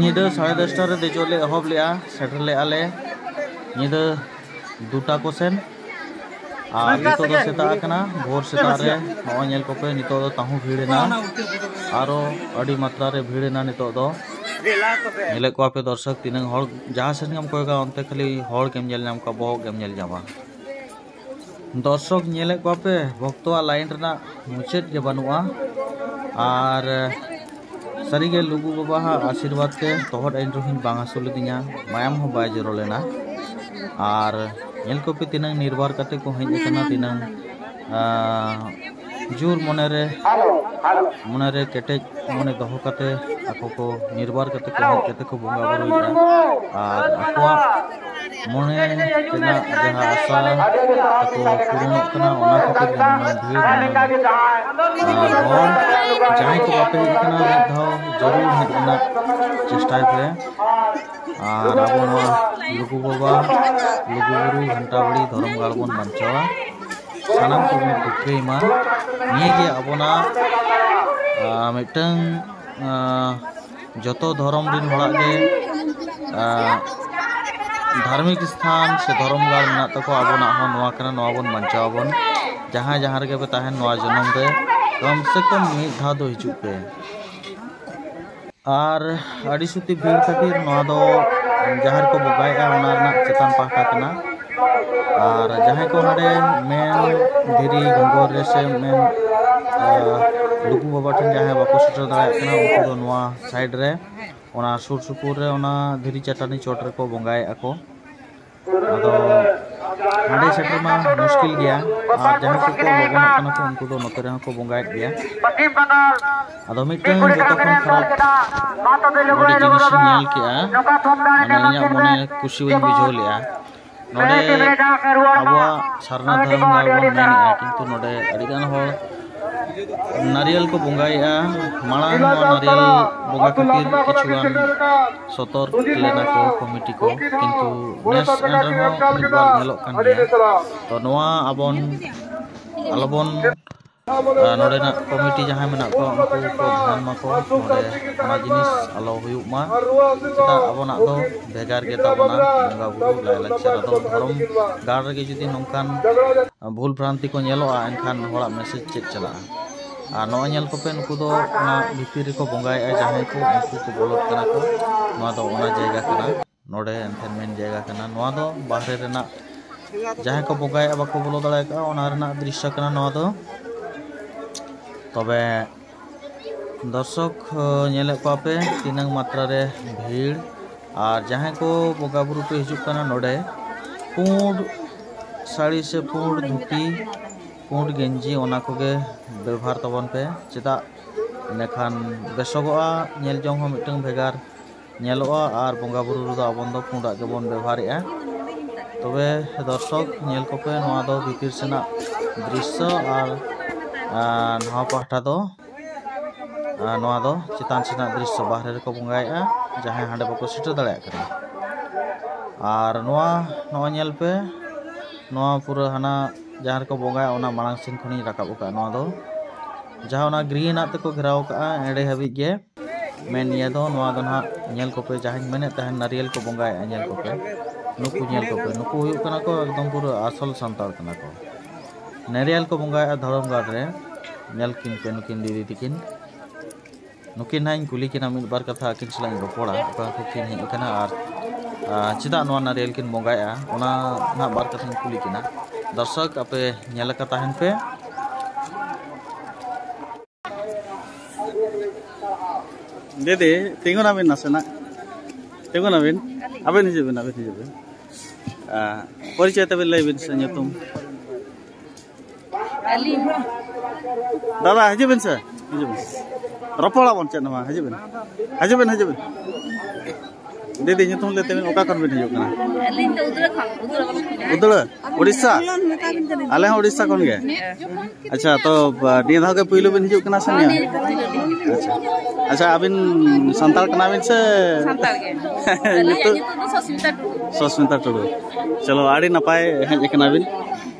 ᱧᱤᱫᱟᱹ ᱥᱟᱲᱮ ᱫᱚᱥᱴᱟ ᱨᱮ ᱫᱮᱡᱚᱜ ᱞᱮ ᱮᱦᱚᱵ ᱞᱮᱜᱼᱟ, ᱥᱮᱴᱮᱨ ᱞᱮᱜᱼᱟ ᱞᱮ ᱧᱤᱫᱟᱹ ᱫᱩᱴᱟ ᱠᱚ ᱥᱮᱱ᱾ ᱟᱨ ᱱᱤᱛᱚᱜ ᱫᱚ ᱥᱮᱛᱟᱜ ᱟᱠᱟᱱᱟ, ᱵᱷᱳᱨ ᱥᱮᱛᱟᱜ ᱨᱮ ᱱᱚᱜᱼᱚᱭ ᱧᱮᱞ ᱠᱚᱯᱮ, ᱱᱤᱛᱚᱜ ᱫᱚ ᱛᱟᱹᱦᱩ ᱵᱷᱤᱲ ᱮᱱᱟ, ᱟᱨᱚ ᱟᱹᱰᱤ ᱢᱟᱛᱨᱟ ᱨᱮ ᱵᱷᱤᱲ ᱮᱱᱟ ᱱᱤᱛᱚᱜ ᱫᱚ᱾ ᱧᱮᱞᱮᱫ ᱠᱚᱣᱟ ᱯᱮ ᱫᱚᱨᱥᱚᱠ, ᱛᱤᱱᱟᱹᱝ ᱦᱚᱲ, ᱡᱟᱦᱟᱸ ᱥᱮᱱ ᱜᱮᱢ ᱠᱚᱭᱚᱜᱟ ᱚᱱᱛᱮ ᱠᱷᱟᱹᱞᱤ ᱦᱚᱲ ᱜᱮᱢ ᱧᱮᱞ ᱧᱟᱢ ᱠᱚᱣᱟ, ᱵᱚᱦᱚᱜ ᱜᱮᱢ ᱧᱮᱞ ᱧᱟᱢᱟ᱾ ᱫᱚᱨᱥᱚᱠ, ᱧᱮᱞᱮᱫ ᱠᱚᱣᱟ ᱯᱮ, ᱵᱷᱚᱠᱛᱚᱣᱟᱜ ᱞᱟᱭᱤᱱ ᱨᱮᱱᱟᱜ ᱢᱩᱪᱟᱹᱫ ᱜᱮ ᱵᱟᱹᱱᱩᱜᱼᱟ᱾ ᱟᱨ ᱥᱟᱹᱨᱤᱜᱮ ᱞᱩᱜᱩ ᱵᱟᱵᱟᱣᱟᱜ ᱟᱥᱤᱨᱵᱟᱫᱽ ᱛᱮ ᱛᱚᱦᱚᱫ ᱟᱹᱧᱨᱩᱦᱤᱧ ᱵᱟᱝ ᱦᱟᱹᱥᱩ ᱞᱤᱫᱤᱧᱟ, ᱢᱟᱭᱟᱢ ᱦᱚᱸ ᱵᱟᱭ ᱡᱚᱨᱚ ᱞᱮᱱᱟ᱾ ᱟᱨ ᱧᱮᱞ ᱠᱚᱯᱮ ᱛᱤᱱᱟᱹᱝ ᱱᱤᱨᱵᱟᱨ ᱠᱟᱛᱮ ᱠᱚ ᱦᱮᱡ ᱟᱠᱟᱱᱟ, ᱛᱤᱱᱟᱹᱝ, ᱟᱸ, ᱡᱳᱨ ᱢᱚᱱᱮᱨᱮ, ᱢᱚᱱᱮᱨᱮ ᱠᱮᱴᱮᱡ ᱢᱚᱱᱮ ᱫᱚᱦᱚ ᱠᱟᱛᱮ ᱟᱠᱚ ᱠᱚ ᱱᱤᱨᱵᱟᱨ ᱠᱟᱛᱮ ᱠᱚ ᱦᱮᱡ ᱠᱟᱛᱮ ᱠᱚ ᱵᱚᱸᱜᱟ ᱵᱩᱨᱩᱭᱮᱫᱼᱟ᱾ ᱟᱨ ᱟᱠᱚᱣᱟᱜ ᱢᱚᱱᱮ ᱨᱮᱱᱟᱜ ᱡᱟᱦᱟᱸ ᱟᱥᱟ ᱛᱟᱠᱚ ᱯᱩᱨᱚᱱᱚᱜ ᱠᱟᱱᱟ, ᱚᱱᱟ ᱠᱷᱟᱹᱛᱤᱨ ᱜᱮ ᱱᱩᱱᱟᱹᱝ ᱵᱷᱤᱲ, ᱱᱩᱱᱟᱹᱝ, ᱟᱨ ᱦᱚᱲ ᱡᱟᱦᱟᱸᱭ ᱠᱚ ᱵᱟᱯᱮ ᱦᱮᱡ ᱟᱠᱟᱱᱟ, ᱢᱤᱫ ᱫᱷᱟᱣ ᱡᱟᱹᱨᱩᱲ ᱦᱮᱡ ᱨᱮᱱᱟᱜ ᱪᱮᱥᱴᱟᱭ ᱯᱮ᱾ ᱟᱨ ᱟᱵᱚ ᱱᱚᱣᱟ ᱞᱩᱜᱩ ᱵᱟᱵᱟ, ᱞᱩᱜᱩ ᱵᱩᱨᱩ, ᱜᱷᱟᱱᱴᱟ ᱵᱟᱲᱤ ᱫᱷᱚᱨᱚᱢ ᱜᱟᱲ ᱵᱚᱱ ᱵᱟᱧᱪᱟᱣᱟ, ᱥᱟᱱᱟᱢ ᱠᱚᱵᱚᱱ ᱨᱤᱠᱟᱹᱭ ᱢᱟ᱾ ᱱᱤᱭᱟᱹ ᱜᱮ ᱟᱵᱚᱱᱟᱜ, ᱟᱸ, ᱢᱤᱫᱴᱟᱝ, ᱟᱸ, ᱡᱚᱛᱚ ᱫᱷᱚᱨᱚᱢ ᱨᱮᱱ ᱦᱚᱲᱟᱜ ᱜᱮ, ᱟᱸ, ᱫᱷᱟᱨᱢᱤᱠ ᱥᱛᱷᱟᱱ ᱥᱮ ᱫᱷᱚᱨᱚᱢ ᱜᱟᱲ ᱢᱮᱱᱟᱜ ᱛᱟᱠᱚᱣᱟ, ᱟᱵᱚᱱᱟᱜ ᱦᱚᱸ ᱱᱚᱣᱟ ᱠᱟᱱᱟ, ᱱᱚᱣᱟ ᱵᱚᱱ ᱵᱟᱧᱪᱟᱣ ᱟᱵᱚᱱ᱾ ᱡᱟᱦᱟᱸᱭ ᱡᱟᱦᱟᱸ ᱨᱮᱜᱮ ᱯᱮ ᱛᱟᱦᱮᱱ, ᱱᱚᱣᱟ ᱡᱚᱱᱚᱢ ᱨᱮ ᱠᱚᱢ ᱥᱮ ᱠᱚᱢ ᱢᱤᱫ ᱫᱷᱟᱣ ᱫᱚ ᱦᱤᱡᱩᱜ ᱯᱮ᱾ ᱟᱨ ᱟᱹᱰᱤ ᱥᱩᱛᱤ ᱵᱷᱤᱲ ᱠᱷᱟᱹᱛᱤᱨ ᱱᱚᱣᱟ ᱫᱚ ᱡᱟᱦᱟᱸ ᱨᱮᱠᱚ ᱵᱚᱸᱜᱟᱭᱮᱫᱼᱟ, ᱚᱱᱟ ᱨᱮᱱᱟᱜ ᱪᱮᱛᱟᱱ ᱯᱟᱦᱴᱟ ᱠᱟᱱᱟ᱾ ᱟᱨ ᱡᱟᱦᱟᱸᱭ ᱠᱚ ᱱᱚᱰᱮ ᱢᱮᱱ ᱫᱷᱤᱨᱤ ᱜᱷᱚᱸᱜᱚᱨ ᱨᱮ ᱥᱮ ᱢᱮᱱ, ᱟᱨ ᱞᱩᱜᱩ ᱵᱟᱵᱟ ᱴᱷᱮᱱ ᱡᱟᱦᱟᱸᱭ ᱵᱟᱠᱚ ᱥᱮᱴᱮᱨ ᱫᱟᱲᱮᱭᱟᱜ ᱠᱟᱱᱟ, ᱩᱱᱠᱩ ᱫᱚ ᱱᱚᱣᱟ ᱥᱟᱭᱤᱰ ᱨᱮ, ᱚᱱᱟ ᱥᱩᱨ ᱥᱩᱯᱩᱨ ᱨᱮ, ᱚᱱᱟ ᱫᱷᱤᱨᱤ ᱪᱟᱹᱴᱟᱹᱱᱤ ᱪᱚᱴ ᱨᱮᱠᱚ ᱵᱚᱸᱜᱟᱭᱮᱫᱼᱟ ᱠᱚ᱾ ᱟᱫᱚ ᱦᱟᱸᱰᱮ ᱥᱮᱴᱮᱨ ᱢᱟ ᱢᱩᱥᱠᱤᱞ ᱜᱮᱭᱟ, ᱟᱨ ᱡᱟᱦᱟᱸᱭ ᱠᱚᱠᱚ ᱞᱚᱜᱚᱱᱚᱜ ᱠᱟᱱᱟ ᱠᱚ, ᱩᱱᱠᱩ ᱫᱚ ᱱᱚᱛᱮ ᱨᱮᱦᱚᱸ ᱠᱚ ᱵᱚᱸᱜᱟᱭᱮᱫ ᱜᱮᱭᱟ᱾ ᱟᱫᱚ ᱢᱤᱫᱴᱟᱝ ᱡᱚᱛᱚ ᱠᱷᱚᱱ ᱠᱷᱟᱨᱟᱯ ᱱᱚᱰᱮ ᱡᱤᱱᱤᱥ ᱤᱧ ᱧᱮᱞ ᱠᱮᱜᱼᱟ, ᱢᱟᱱᱮ ᱤᱧᱟᱹᱜ ᱢᱚᱱᱮ ᱠᱩᱥᱤ ᱵᱟᱹᱧ ᱵᱩᱡᱷᱟᱹᱣ ᱞᱮᱜᱼᱟ᱾ ᱱᱚᱰᱮ ᱟᱵᱚᱣᱟᱜ ᱥᱟᱨᱱᱟ ᱫᱷᱚᱨᱚᱢ ᱜᱟᱲ ᱵᱚᱱ ᱢᱮᱱᱮᱜᱼᱟ, ᱠᱤᱱᱛᱩ ᱱᱚᱰᱮ ᱟᱹᱰᱤᱜᱟᱱ ᱦᱚᱲ ᱱᱟᱨᱤᱭᱮᱞ ᱠᱚ ᱵᱚᱸᱜᱟᱭᱮᱫᱼᱟ᱾ ᱢᱟᱲᱟᱝ ᱱᱚᱣᱟ ᱱᱟᱨᱤᱭᱮᱞ ᱵᱚᱸᱜᱟ ᱠᱷᱟᱹᱛᱤᱨ ᱠᱤᱪᱷᱩᱜᱟᱱ ᱥᱚᱛᱚᱨᱠ ᱞᱮᱱᱟ ᱠᱚ ᱠᱚᱢᱤᱴᱤ ᱠᱚ, ᱠᱤᱱᱛᱩ ᱱᱮᱥ ᱮᱱ ᱨᱮᱦᱚᱸ ᱢᱤᱫ ᱵᱟᱨ ᱧᱮᱞᱚᱜ ᱠᱟᱱ ᱜᱮᱭᱟ᱾ ᱛᱚ ᱱᱚᱣᱟ ᱟᱵᱚᱱ ᱟᱞᱚᱵᱚᱱ ᱟᱨ ᱱᱚᱰᱮᱱᱟᱜ ᱠᱚᱢᱤᱴᱤ ᱡᱟᱦᱟᱸᱭ ᱢᱮᱱᱟᱜ ᱠᱚᱣᱟ, ᱩᱱᱠᱩ ᱠᱚ ᱫᱷᱮᱭᱟᱱ ᱢᱟᱠᱚ, ᱱᱚᱰᱮ ᱚᱱᱟ ᱡᱤᱱᱤᱥ ᱟᱞᱚ ᱦᱩᱭᱩᱜ ᱢᱟ᱾ ᱪᱮᱫᱟᱜ ᱟᱵᱚᱱᱟᱜ ᱫᱚ ᱵᱷᱮᱜᱟᱨ ᱜᱮ ᱛᱟᱵᱚᱱᱟ, ᱵᱚᱸᱜᱟ ᱵᱩᱨᱩ, ᱞᱟᱭᱼᱞᱟᱠᱪᱟᱨ᱾ ᱟᱫᱚ ᱫᱷᱚᱨᱚᱢ ᱜᱟᱲ ᱨᱮᱜᱮ ᱡᱩᱫᱤ ᱱᱚᱝᱠᱟᱱ ᱵᱷᱩᱞ ᱵᱷᱨᱟᱱᱛᱤ ᱠᱚ ᱧᱮᱞᱚᱜᱼᱟ, ᱮᱱᱠᱷᱟᱱ ᱦᱚᱲᱟᱜ ᱢᱮᱥᱮᱡᱽ ᱪᱮᱫ ᱪᱟᱞᱟᱜᱼᱟ? ᱟᱨ ᱱᱚᱜᱼᱚᱭ ᱧᱮᱞ ᱠᱚᱯᱮ, ᱱᱩᱠᱩ ᱫᱚ ᱚᱱᱟ ᱵᱷᱤᱛᱤᱨ ᱨᱮᱠᱚ ᱵᱚᱸᱜᱟᱭᱮᱫᱼᱟ, ᱡᱟᱦᱟᱸᱭ ᱠᱚ, ᱩᱱᱠᱩ ᱠᱚ ᱵᱚᱞᱚᱜ ᱠᱟᱱᱟ ᱠᱚ᱾ ᱱᱚᱣᱟ ᱫᱚ ᱚᱱᱟ ᱡᱟᱭᱜᱟ ᱠᱟᱱᱟ, ᱱᱚᱰᱮ ᱮᱱᱛᱮ ᱢᱮᱱ ᱡᱟᱭᱜᱟ ᱠᱟᱱᱟ᱾ ᱱᱚᱣᱟ ᱫᱚ ᱵᱟᱦᱨᱮ ᱨᱮᱱᱟᱜ, ᱡᱟᱦᱟᱸᱭ ᱠᱚ ᱵᱚᱸᱜᱟᱭᱮᱫᱼᱟ ᱵᱟᱠᱚ ᱵᱚᱞᱚ ᱫᱟᱲᱮ ᱠᱟᱜᱼᱟ, ᱚᱱᱟ ᱨᱮᱱᱟᱜ ᱫᱨᱤᱥᱥᱚ ᱠᱟᱱᱟ ᱱᱚᱣᱟ ᱫᱚ᱾ ᱛᱚᱵᱮ ᱫᱚᱨᱥᱚᱠ, ᱧᱮᱞᱮᱫ ᱠᱚᱣᱟ ᱯᱮ ᱛᱤᱱᱟᱹᱝ ᱢᱟᱛᱨᱟ ᱨᱮ ᱵᱷᱤᱲ᱾ ᱟᱨ ᱡᱟᱦᱟᱸᱭ ᱠᱚ ᱵᱚᱸᱜᱟ ᱵᱩᱨᱩ ᱠᱚ ᱦᱤᱡᱩᱜ ᱠᱟᱱᱟ ᱱᱚᱰᱮ, ᱯᱩᱸᱰ ᱥᱟᱹᱲᱤ ᱥᱮ ᱯᱩᱸᱰ ᱫᱷᱩᱛᱤ, ᱯᱩᱸᱰ ᱜᱮᱧᱡᱤ, ᱚᱱᱟ ᱠᱚᱜᱮ ᱵᱮᱵᱚᱦᱟᱨ ᱛᱟᱵᱚᱱ ᱯᱮ᱾ ᱪᱮᱫᱟᱜ? ᱤᱱᱟᱹᱠᱷᱟᱱ ᱵᱮᱥᱚᱜᱚᱜᱼᱟ, ᱧᱮᱞ ᱡᱚᱝ ᱦᱚᱸ ᱢᱤᱫᱴᱟᱝ ᱵᱷᱮᱜᱟᱨ ᱧᱮᱞᱚᱜᱼᱟ᱾ ᱟᱨ ᱵᱚᱸᱜᱟ ᱵᱩᱨᱩ ᱨᱮᱫᱚ ᱟᱵᱚᱱ ᱫᱚ ᱯᱩᱸᱰᱟᱜ ᱜᱮᱵᱚᱱ ᱵᱮᱵᱚᱦᱟᱨᱮᱜᱼᱟ᱾ ᱛᱚᱵᱮ ᱫᱚᱨᱥᱚᱠ, ᱧᱮᱞ ᱠᱚᱯᱮ, ᱱᱚᱣᱟ ᱫᱚ ᱵᱷᱤᱛᱤᱨ ᱥᱮᱱᱟᱜ ᱫᱨᱤᱥᱥᱚ᱾ ᱟᱨ ᱟᱨ ᱱᱚᱣᱟ ᱯᱟᱦᱴᱟ ᱫᱚ ᱟᱨ ᱱᱚᱣᱟ ᱫᱚ ᱪᱮᱛᱟᱱ ᱥᱮᱱᱟᱜ ᱫᱨᱤᱥᱥᱚ, ᱵᱟᱦᱨᱮ ᱨᱮᱠᱚ ᱵᱚᱸᱜᱟᱭᱮᱫᱼᱟ, ᱡᱟᱦᱟᱸᱭ ᱦᱟᱸᱰᱮ ᱵᱟᱠᱚ ᱥᱮᱴᱮᱨ ᱫᱟᱲᱮᱭᱟᱜ ᱠᱟᱱᱟ᱾ ᱟᱨ ᱱᱚᱣᱟ ᱱᱚᱜᱼᱚᱭ ᱧᱮᱞ ᱯᱮ, ᱱᱚᱣᱟ ᱯᱩᱨᱟᱹ ᱦᱟᱱᱟ ᱡᱟᱦᱟᱸ ᱨᱮᱠᱚ ᱵᱚᱸᱜᱟᱭᱟ, ᱚᱱᱟ ᱢᱟᱲᱟᱝ ᱥᱮᱱ ᱠᱷᱚᱱᱤᱧ ᱨᱟᱠᱟᱵ ᱟᱠᱟᱫᱼᱟ᱾ ᱱᱚᱣᱟ ᱫᱚ ᱡᱟᱦᱟᱸ ᱚᱱᱟ ᱜᱨᱤᱱ ᱟᱜ ᱛᱮᱠᱚ ᱜᱷᱮᱨᱟᱣ ᱟᱠᱟᱫᱼᱟ, ᱮᱸᱰᱮ ᱦᱟᱹᱵᱤᱡ ᱜᱮ ᱢᱮᱱ ᱤᱭᱟᱹ ᱫᱚ ᱱᱚᱣᱟ ᱫᱚ ᱱᱟᱦᱟᱜ᱾ ᱧᱮᱞ ᱠᱚᱯᱮ, ᱡᱟᱦᱟᱸᱧ ᱢᱮᱱᱮᱫ ᱛᱟᱦᱮᱱ ᱱᱟᱨᱤᱭᱮᱞ ᱠᱚ ᱵᱚᱸᱜᱟᱭᱮᱫᱼᱟ, ᱧᱮᱞ ᱠᱚᱯᱮ, ᱱᱩᱠᱩ ᱧᱮᱞ ᱠᱚᱯᱮ, ᱱᱩᱠᱩ ᱦᱩᱭᱩᱜ ᱠᱟᱱᱟ ᱠᱚ ᱮᱠᱫᱚᱢ ᱯᱩᱨᱟᱹ ᱟᱥᱚᱞ ᱥᱟᱱᱛᱟᱲ ᱠᱟᱱᱟ ᱠᱚ᱾ ᱱᱟᱨᱤᱭᱮᱞ ᱠᱚ ᱵᱚᱸᱜᱟᱭᱮᱫᱼᱟ ᱫᱷᱚᱨᱚᱢ ᱜᱟᱲ ᱨᱮ᱾ ᱧᱮᱞ ᱠᱤᱱ ᱯᱮ ᱱᱩᱠᱤᱱ ᱫᱤᱫᱤ ᱛᱤᱠᱤᱱ᱾ ᱱᱩᱠᱤᱱ ᱦᱟᱸᱜ ᱤᱧ ᱠᱩᱞᱤ ᱠᱤᱱᱟ ᱢᱤᱫ ᱵᱟᱨ ᱠᱟᱛᱷᱟ, ᱟᱹᱠᱤᱱ ᱥᱟᱞᱟᱜ ᱤᱧ ᱨᱚᱯᱚᱲᱟ, ᱚᱠᱟ ᱠᱷᱚᱱ ᱠᱤᱱ ᱦᱮᱡ ᱟᱠᱟᱱᱟ ᱟᱨ, ᱟᱨ ᱪᱮᱫᱟᱜ ᱱᱚᱣᱟ ᱱᱟᱨᱤᱭᱮᱞ ᱠᱤᱱ ᱵᱚᱸᱜᱟᱭᱮᱫᱼᱟ, ᱚᱱᱟ ᱱᱟᱦᱟᱜ ᱵᱟᱨ ᱠᱟᱛᱷᱟᱧ ᱠᱩᱞᱤ ᱠᱤᱱᱟ᱾ ᱫᱚᱨᱥᱚᱠ, ᱟᱯᱮ ᱧᱮᱞ ᱟᱠᱟ ᱛᱟᱦᱮᱱ ᱯᱮ᱾ ᱫᱤᱫᱤ, ᱛᱤᱸᱜᱩᱱᱟᱵᱤᱱ ᱱᱟᱥᱮᱱᱟᱜ, ᱛᱤᱸᱜᱩᱱᱟᱵᱤᱱ, ᱟᱵᱮᱱ ᱦᱤᱡᱩᱜ ᱵᱤᱱ, ᱟᱵᱮᱱ ᱦᱤᱡᱩᱜ ᱵᱤᱱ᱾ ᱟᱨ ᱯᱚᱨᱤᱪᱚᱭ ᱛᱟᱵᱤᱱ ᱞᱟᱹᱭ ᱵᱤᱱ ᱥᱮ, ᱧᱩᱛᱩᱢ᱾ ᱟᱹᱞᱤᱧ᱾ ᱫᱟᱫᱟ, ᱦᱤᱡᱩᱜ ᱵᱤᱱ ᱥᱮ, ᱦᱤᱡᱩᱜ ᱵᱤᱱ᱾ ᱨᱚᱯᱚᱲᱟᱵᱚᱱ ᱪᱮᱫ ᱦᱚᱸ ᱵᱟᱝ, ᱦᱤᱡᱩᱜ ᱵᱤᱱ, ᱦᱤᱡᱩᱜ ᱵᱤᱱ, ᱦᱤᱡᱩᱜ ᱵᱤᱱ᱾ ᱫᱤᱫᱤ, ᱧᱩᱛᱩᱢ ᱞᱟᱹᱭ ᱛᱟᱵᱤᱱ, ᱚᱠᱟ ᱠᱷᱚᱱ ᱵᱤᱱ ᱦᱤᱡᱩᱜ ᱠᱟᱱᱟ? ᱟᱹᱞᱤᱧ ᱫᱚ ᱩᱫᱽᱲᱟ ᱠᱷᱚᱱ, ᱩᱫᱽᱲᱟ ᱵᱞᱚᱠ ᱠᱷᱚᱱ᱾ ᱩᱫᱽᱲᱟ? ᱩᱲᱤᱥᱥᱟ? ᱟᱞᱮ ᱦᱚᱸ ᱩᱲᱤᱥᱥᱟ ᱠᱷᱚᱱ ᱜᱮ᱾ ᱟᱪᱪᱷᱟ, ᱛᱚ, ᱱᱤᱭᱟᱹ ᱫᱷᱟᱣ ᱜᱮ ᱯᱩᱭᱞᱩ ᱵᱤᱱ ᱦᱤᱡᱩᱜ ᱠᱟᱱᱟ ᱥᱮ ᱱᱤᱭᱟᱹ? ᱟᱪᱪᱷᱟ, ᱟᱪᱪᱷᱟ, ᱟᱹᱵᱤᱱ ᱥᱟᱱᱛᱟᱲ ᱠᱟᱱᱟ ᱵᱤᱱ ᱥᱮ? ᱥᱟᱱᱛᱟᱲ ᱜᱮ᱾ ᱟᱹᱞᱤᱧᱟᱜ ᱧᱩᱛᱩᱢ? ᱧᱩᱛᱩᱢ ᱫᱚ ᱥᱚᱥᱢᱤᱛᱟ ᱴᱩᱰᱩ᱾ ᱥᱚᱥᱢᱤᱛᱟ ᱴᱩᱰᱩ᱾ ᱪᱚᱞᱚ, ᱟᱹᱰᱤ ᱱᱟᱯᱟᱭ ᱦᱮᱡ ᱟᱠᱟᱱᱟ ᱵᱤᱱ᱾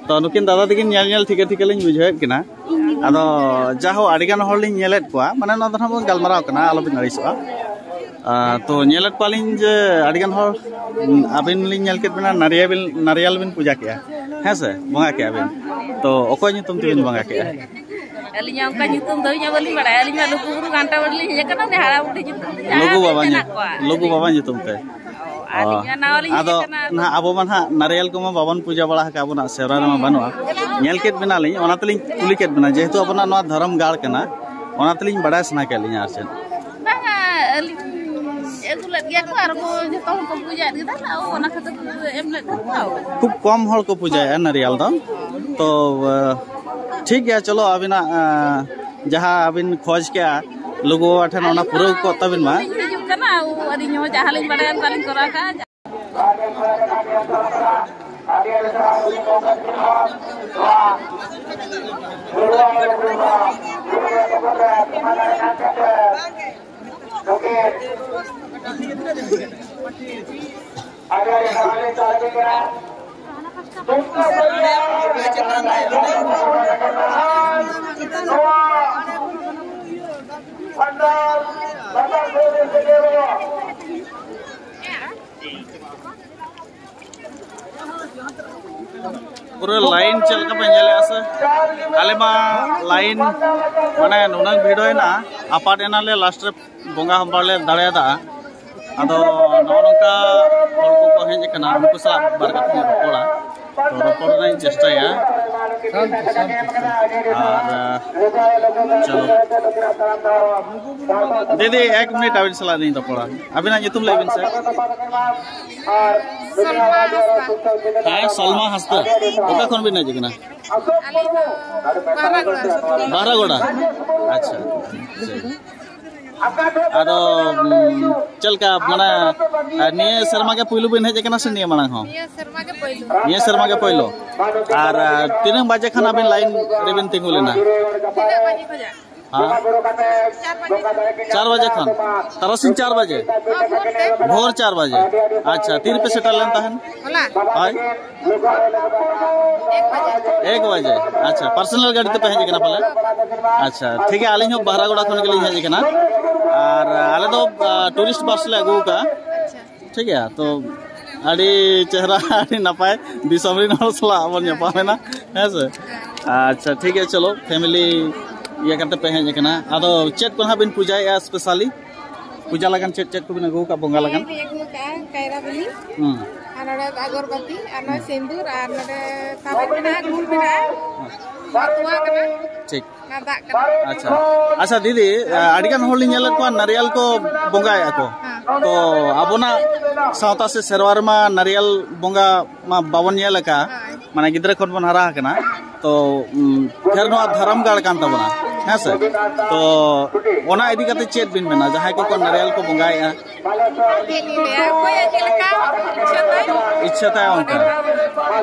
ᱛᱚ, ᱱᱩᱠᱤᱱ ᱫᱟᱫᱟ ᱛᱟᱹᱠᱤᱱ ᱧᱮᱞ ᱧᱮᱞ ᱴᱷᱤᱠᱟᱹ ᱴᱷᱤᱠᱟᱹ ᱞᱤᱧ ᱵᱩᱡᱷᱟᱹᱣᱮᱫ ᱠᱤᱱᱟ᱾ ᱟᱫᱚ ᱡᱟᱦᱳ, ᱟᱹᱰᱤ ᱜᱟᱱ ᱦᱚᱲ ᱞᱤᱧ ᱧᱮᱞᱮᱫ ᱠᱚᱣᱟ, ᱢᱟᱱᱮ, ᱱᱚᱣᱟ ᱫᱚ ᱱᱟᱦᱟᱜ ᱵᱚᱱ ᱜᱟᱞᱢᱟᱨᱟᱣ ᱠᱟᱱᱟ, ᱟᱞᱚᱵᱤᱱ ᱟᱹᱲᱤᱥᱚᱜᱼᱟ᱾ ᱟᱨ ᱛᱚ, ᱧᱮᱞᱮᱫ ᱠᱚᱣᱟᱞᱤᱧ ᱡᱮ ᱟᱹᱰᱤ ᱜᱟᱱ ᱦᱚᱲ, ᱩᱸ, ᱟᱹᱵᱤᱱ ᱞᱤᱧ ᱧᱮᱞ ᱠᱮᱫ ᱵᱤᱱᱟ, ᱱᱟᱨᱤᱭᱟ ᱵᱤᱱ, ᱱᱟᱨᱤᱭᱟᱞ ᱵᱤᱱ ᱯᱩᱡᱟ ᱠᱮᱜᱼᱟ, ᱦᱮᱸ ᱥᱮ? ᱵᱚᱸᱜᱟ ᱠᱮᱜᱼᱟ ᱵᱤᱱ᱾ ᱛᱚ, ᱚᱠᱚᱭ ᱧᱩᱛᱩᱢ ᱛᱮᱵᱤᱱ ᱵᱚᱸᱜᱟ ᱠᱮᱜᱼᱟ? ᱟᱹᱞᱤᱧᱟᱜ ᱚᱱᱠᱟ ᱧᱩᱛᱩᱢ ᱫᱷᱟᱹᱵᱤᱡ ᱢᱟ ᱵᱟᱹᱞᱤᱧ ᱵᱟᱲᱟᱭᱟ᱾ ᱟᱹᱞᱤᱧ ᱢᱟ ᱞᱩᱜᱩ ᱵᱩᱨᱩ ᱜᱷᱟᱱᱴᱟ ᱵᱟᱲᱮ ᱞᱤᱧ ᱦᱮᱡ ᱟᱠᱟᱱᱟ, ᱩᱱᱤ ᱦᱟᱲᱟᱢ ᱵᱩᱰᱷᱤ ᱧᱩᱛᱩᱢ ᱛᱮ ᱡᱟᱦᱟᱸ ᱞᱩᱜᱩ ᱵᱟᱵᱟ ᱢᱮᱱᱟᱜ ᱧᱩᱛᱩᱢ, ᱠᱚᱣᱟ᱾ ᱞᱩᱜᱩ ᱵᱟᱵᱟ ᱧᱩᱛᱩᱢ ᱛᱮ᱾ ᱚ, ᱟᱹᱞᱤᱧ ᱚ᱾ ᱢᱟ ᱱᱟᱣᱟ ᱞᱤᱧ ᱦᱮᱡ ᱟᱫᱚ ᱟᱠᱟᱱᱟ᱾ ᱱᱟᱦᱟᱜ ᱟᱵᱚ ᱢᱟ ᱱᱟᱦᱟᱜ ᱱᱟᱨᱤᱭᱟᱞ ᱠᱚᱢᱟ ᱵᱟᱵᱚᱱ ᱯᱩᱡᱟ ᱵᱟᱲᱟ ᱟᱠᱟᱫ, ᱟᱵᱚᱱᱟᱜ ᱥᱮᱨᱣᱟ ᱨᱮᱢᱟ ᱵᱟᱹᱱᱩᱜᱼᱟ᱾ ᱧᱮᱞ ᱠᱮᱫ ᱵᱮᱱᱟᱞᱤᱧ, ᱚᱱᱟ ᱛᱮᱞᱤᱧ ᱠᱩᱞᱤ ᱠᱮᱫ ᱵᱮᱱᱟ, ᱡᱮᱦᱮᱛᱩ ᱟᱵᱚᱱᱟᱜ ᱱᱚᱣᱟ ᱫᱷᱚᱨᱚᱢ ᱜᱟᱲ ᱠᱟᱱᱟ, ᱚᱱᱟ ᱛᱮᱞᱤᱧ ᱵᱟᱲᱟᱭ ᱥᱟᱱᱟ ᱠᱮᱫ ᱞᱤᱧᱟ, ᱟᱨ ᱪᱮᱫ᱾ ᱵᱟᱝᱟ, ᱟᱹᱞᱤᱧ ᱟᱹᱜᱩ ᱞᱮᱫ ᱜᱮᱭᱟ ᱠᱚ ᱟᱨ ᱠᱚ ᱡᱚᱛᱚ ᱦᱚᱲ ᱠᱚ ᱯᱩᱡᱟᱹᱭᱮᱫ ᱜᱮ ᱛᱟᱦᱮᱱᱟ, ᱚᱱᱟ ᱠᱷᱟᱹᱛᱤᱨ ᱠᱚ ᱮᱢ ᱞᱮᱫ ᱛᱟᱦᱮᱱᱟ᱾ ᱠᱷᱩᱵ ᱠᱚᱢ ᱦᱚᱲ ᱠᱚ ᱯᱩᱡᱟᱹᱭᱮᱫᱼᱟ ᱱᱟᱨᱤᱭᱟᱞ ᱫᱚ᱾ ᱛᱚ, ᱟᱸ, ᱴᱷᱤᱠ ᱜᱮᱭᱟ, ᱪᱚᱞᱚ, ᱟᱹᱵᱤᱱᱟᱜ, ᱟᱸ, ᱡᱟᱦᱟᱸ ᱵᱤᱱ ᱠᱷᱚᱡᱽ ᱠᱮᱜᱼᱟ ᱞᱩᱜᱩ ᱵᱟᱵᱟ ᱴᱷᱮᱱ, ᱚᱱᱟ ᱯᱩᱨᱟᱹᱣ ᱠᱚᱜ ᱛᱟᱵᱤᱱ ᱢᱟ᱾ ᱟᱹᱞᱤᱧ ᱦᱤᱡᱩᱜ ᱠᱟᱱᱟ, ᱟᱹᱞᱤᱧ ᱦᱚᱸ ᱡᱟᱦᱟᱸ ᱞᱤᱧ ᱵᱟᱲᱟᱭᱟ ᱚᱱᱠᱟ ᱞᱤᱧ ᱠᱚᱨᱟᱣ ᱠᱟᱜᱼᱟ᱾ ᱯᱩᱨᱟᱹ ᱞᱟᱭᱤᱱ ᱪᱮᱫ ᱞᱮᱠᱟ ᱯᱮ ᱧᱮᱞᱮᱫᱼᱟ ᱥᱮ? ᱟᱞᱮ ᱢᱟ ᱞᱟᱭᱤᱱ, ᱢᱟᱱᱮ, ᱱᱩᱱᱟᱹᱝ ᱵᱷᱤᱲ ᱦᱩᱭᱱᱟ, ᱟᱯᱟᱴ ᱮᱱᱟᱞᱮ, ᱞᱟᱥᱴ ᱨᱮ ᱵᱚᱸᱜᱟ ᱦᱚᱸ ᱵᱟᱞᱮ ᱫᱟᱲᱮᱭᱟᱫᱟ᱾ ᱟᱫᱚ ᱱᱚᱜᱼᱚ ᱱᱚᱝᱠᱟ ᱦᱚᱲ ᱠᱚᱠᱚ ᱦᱮᱡ ᱟᱠᱟᱱᱟ, ᱩᱱᱠᱩ ᱥᱟᱞᱟᱜ ᱵᱟᱨ ᱠᱟᱛᱷᱟᱧ ᱨᱚᱯᱚᱲᱟ, ᱛᱚ ᱨᱚᱯᱚᱲ ᱨᱮᱱᱟᱜ ᱤᱧ ᱪᱮᱥᱴᱟᱭᱟ᱾ ᱟᱨ, ᱪᱚᱞᱚ, ᱫᱤᱫᱤ, ᱮᱠ ᱢᱤᱱᱤᱴ, ᱟᱹᱵᱤᱱ ᱥᱟᱞᱟᱜ ᱞᱤᱧ ᱨᱚᱯᱚᱲᱟ᱾ ᱟᱹᱵᱤᱱᱟᱜ ᱧᱩᱛᱩᱢ ᱞᱟᱹᱭ ᱵᱤᱱ ᱥᱮ᱾ ᱦᱮᱸ, ᱥᱚᱞᱢᱟ ᱦᱟᱸᱥᱫᱟ᱾ ᱚᱠᱟ ᱠᱷᱚᱱ ᱵᱤᱱ ᱦᱮᱡ ᱟᱠᱟᱱᱟ? ᱵᱟᱨᱟᱜᱚᱲᱟ᱾ ᱟᱪᱪᱷᱟ, ᱴᱷᱤᱠ᱾ ᱟᱫᱚ ᱪᱮᱫ ᱞᱮᱠᱟ, ᱢᱟᱱᱮ ᱱᱤᱭᱟᱹ ᱥᱮᱨᱢᱟ ᱜᱮ ᱯᱩᱭᱞᱩ ᱵᱤᱱ ᱦᱮᱡ ᱟᱠᱟᱱᱟ ᱥᱮ ᱱᱤᱭᱟᱹ ᱢᱟᱲᱟᱝ ᱦᱚᱸ? ᱱᱤᱭᱟᱹ ᱥᱮᱨᱢᱟ ᱜᱮ ᱯᱳᱭᱞᱳ᱾ ᱱᱤᱭᱟᱹ ᱥᱮᱨᱢᱟ ᱜᱮ ᱯᱳᱭᱞᱳ᱾ ᱟᱨ ᱛᱤᱱᱟᱹᱜ ᱵᱟᱡᱮ ᱠᱷᱚᱱ ᱟᱹᱵᱤᱱ ᱞᱟᱭᱤᱱ ᱨᱮᱵᱤᱱ ᱛᱤᱸᱜᱩ ᱞᱮᱱᱟ? ᱛᱤᱱᱟᱹᱜ ᱵᱟᱡᱮ ᱠᱷᱚᱱᱟᱜ? ᱦᱮᱸ? ᱪᱟᱨ ᱵᱟᱡᱮ᱾ ᱪᱟᱨ ᱵᱟᱡᱮ ᱠᱷᱚᱱ? ᱛᱟᱨᱟᱥᱤᱧ ᱪᱟᱨ ᱵᱟᱡᱮ? ᱦᱚᱸ, ᱵᱷᱳᱨ ᱛᱮ᱾ ᱵᱷᱳᱨ ᱪᱟᱨ ᱵᱟᱡᱮ᱾ ᱟᱪᱪᱷᱟ, ᱛᱤ ᱨᱮᱯᱮ ᱥᱮᱴᱮᱨ ᱞᱮᱱ ᱛᱟᱦᱮᱸᱱ? ᱦᱚᱞᱟ᱾ ᱦᱳᱭ᱾ ᱮᱠ ᱵᱟᱡᱮ᱾ ᱮᱠ ᱵᱟᱡᱮ᱾ ᱟᱪᱪᱷᱟ, ᱯᱟᱨᱥᱚᱱᱟᱞ ᱜᱟᱹᱰᱤ ᱛᱮᱯᱮ ᱦᱮᱡ ᱟᱠᱟᱱᱟ ᱯᱟᱞᱮ? ᱟᱪᱪᱷᱟ, ᱴᱷᱤᱠ ᱜᱮᱭᱟ, ᱟᱹᱞᱤᱧ ᱦᱚᱸ ᱵᱟᱦᱨᱟᱜᱚᱲᱟ ᱠᱷᱚᱱ ᱜᱮᱞᱤᱧ ᱦᱮᱡ ᱟᱠᱟᱱᱟ᱾ ᱟᱨ ᱟᱞᱮ ᱫᱚ ᱴᱩᱨᱤᱥᱴ ᱵᱟᱥ ᱞᱮ ᱟᱹᱜᱩ ᱟᱠᱟᱫᱼᱟ᱾ ᱟᱪᱪᱷᱟ᱾ ᱴᱷᱤᱠ ᱜᱮᱭᱟ, ᱛᱚ ᱟᱹᱰᱤ ᱪᱮᱦᱨᱟ, ᱟᱹᱰᱤ ᱱᱟᱯᱟᱭ ᱫᱤᱥᱚᱢ ᱨᱮᱱ ᱦᱚᱲ ᱥᱟᱞᱟᱜ ᱵᱚᱱ ᱧᱟᱯᱟᱢ ᱮᱱᱟ, ᱦᱮᱸ ᱥᱮ? ᱟᱪᱪᱷᱟ, ᱴᱷᱤᱠ ᱜᱮᱭᱟ, ᱪᱚᱞᱚ, ᱯᱷᱮᱢᱤᱞᱤ ᱤᱭᱟᱹ ᱠᱟᱛᱮ ᱯᱮ ᱦᱮᱡ ᱟᱠᱟᱱᱟ᱾ ᱟᱫᱚ ᱪᱮᱫ ᱠᱚ ᱱᱟᱦᱟᱜ ᱵᱤᱱ ᱯᱩᱡᱟᱭᱮᱫᱼᱟ ᱥᱯᱮᱥᱟᱞᱤ? ᱯᱩᱡᱟ ᱞᱟᱜᱟᱱ ᱪᱮᱫ ᱪᱮᱫ ᱠᱚᱵᱤᱱ ᱟᱹᱜᱩ ᱟᱠᱟᱫ ᱵᱚᱸᱜᱟ ᱞᱟᱜᱟᱱ? ᱱᱚᱜᱼᱚᱭ ᱞᱤᱧ ᱟᱹᱜᱩ ᱟᱠᱟᱫᱼᱟ ᱠᱟᱭᱨᱟ ᱵᱤᱞᱤ, ᱦᱩᱸ᱾ ᱟᱨ ᱱᱚᱰᱮ ᱟᱜᱚᱨᱵᱟᱹᱛᱤ, ᱟᱨ ᱱᱚᱰᱮ ᱥᱤᱸᱫᱩᱨ, ᱟᱨ ᱱᱚᱰᱮ ᱛᱟᱵᱮᱱ ᱢᱮᱱᱟᱜᱼᱟ, ᱜᱩᱲ ᱢᱮᱱᱟᱜᱼᱟ, ᱟᱨ ᱛᱚᱣᱟ ᱠᱟᱱᱟ᱾ ᱴᱷᱤᱠ᱾ ᱚᱱᱟ ᱫᱟᱜ ᱠᱟᱱᱟ᱾ ᱟᱪᱪᱷᱟ, ᱟᱪᱪᱷᱟ ᱫᱤᱫᱤ, ᱟᱹᱰᱤ ᱜᱟᱱ ᱦᱚᱲ ᱞᱤᱧ ᱧᱮᱞᱮᱫ ᱠᱚᱣᱟ ᱱᱟᱨᱤᱭᱟᱞ ᱠᱚ ᱵᱚᱸᱜᱟᱭᱮᱫᱼᱟ ᱠᱚ᱾ ᱦᱮᱸ᱾ ᱛᱚ ᱟᱵᱚᱱᱟᱜ ᱥᱟᱶᱛᱟ ᱥᱮ ᱥᱮᱨᱣᱟ ᱨᱮᱢᱟ ᱱᱟᱨᱤᱭᱟᱞ ᱵᱚᱸᱜᱟ ᱢᱟ ᱵᱟᱵᱚᱱ ᱧᱮᱞ ᱟᱠᱟᱫᱼᱟ, ᱦᱳᱭ᱾ ᱢᱟᱱᱮ ᱜᱤᱫᱽᱨᱟᱹ ᱠᱷᱚᱱ ᱵᱚᱱ ᱦᱟᱨᱟ ᱟᱠᱟᱱᱟ᱾ ᱛᱚ ᱩᱢ, ᱯᱷᱮᱨ ᱱᱚᱣᱟ ᱫᱷᱚᱨᱚᱢ ᱜᱟᱲ ᱠᱟᱱ ᱛᱟᱵᱚᱱᱟ, ᱦᱮᱸ ᱥᱮ? ᱛᱚ ᱚᱱᱟ ᱤᱫᱤ ᱠᱟᱛᱮ ᱪᱮᱫ ᱵᱤᱱ ᱢᱮᱱᱟ, ᱡᱟᱦᱟᱸᱭ ᱠᱚᱠᱚ ᱱᱟᱨᱤᱭᱟᱞ ᱠᱚ ᱵᱚᱸᱜᱟᱭᱮᱫᱼᱟ? ᱪᱮᱫ ᱞᱤᱧ ᱞᱟᱹᱭᱟ, ᱚᱠᱚᱭᱟᱜ ᱪᱮᱫ ᱞᱮᱠᱟ ᱤᱪᱪᱷᱟᱹ ᱛᱟᱭ᱾ ᱤᱪᱪᱷᱟᱹ ᱛᱟᱭ ᱚᱱᱠᱟ᱾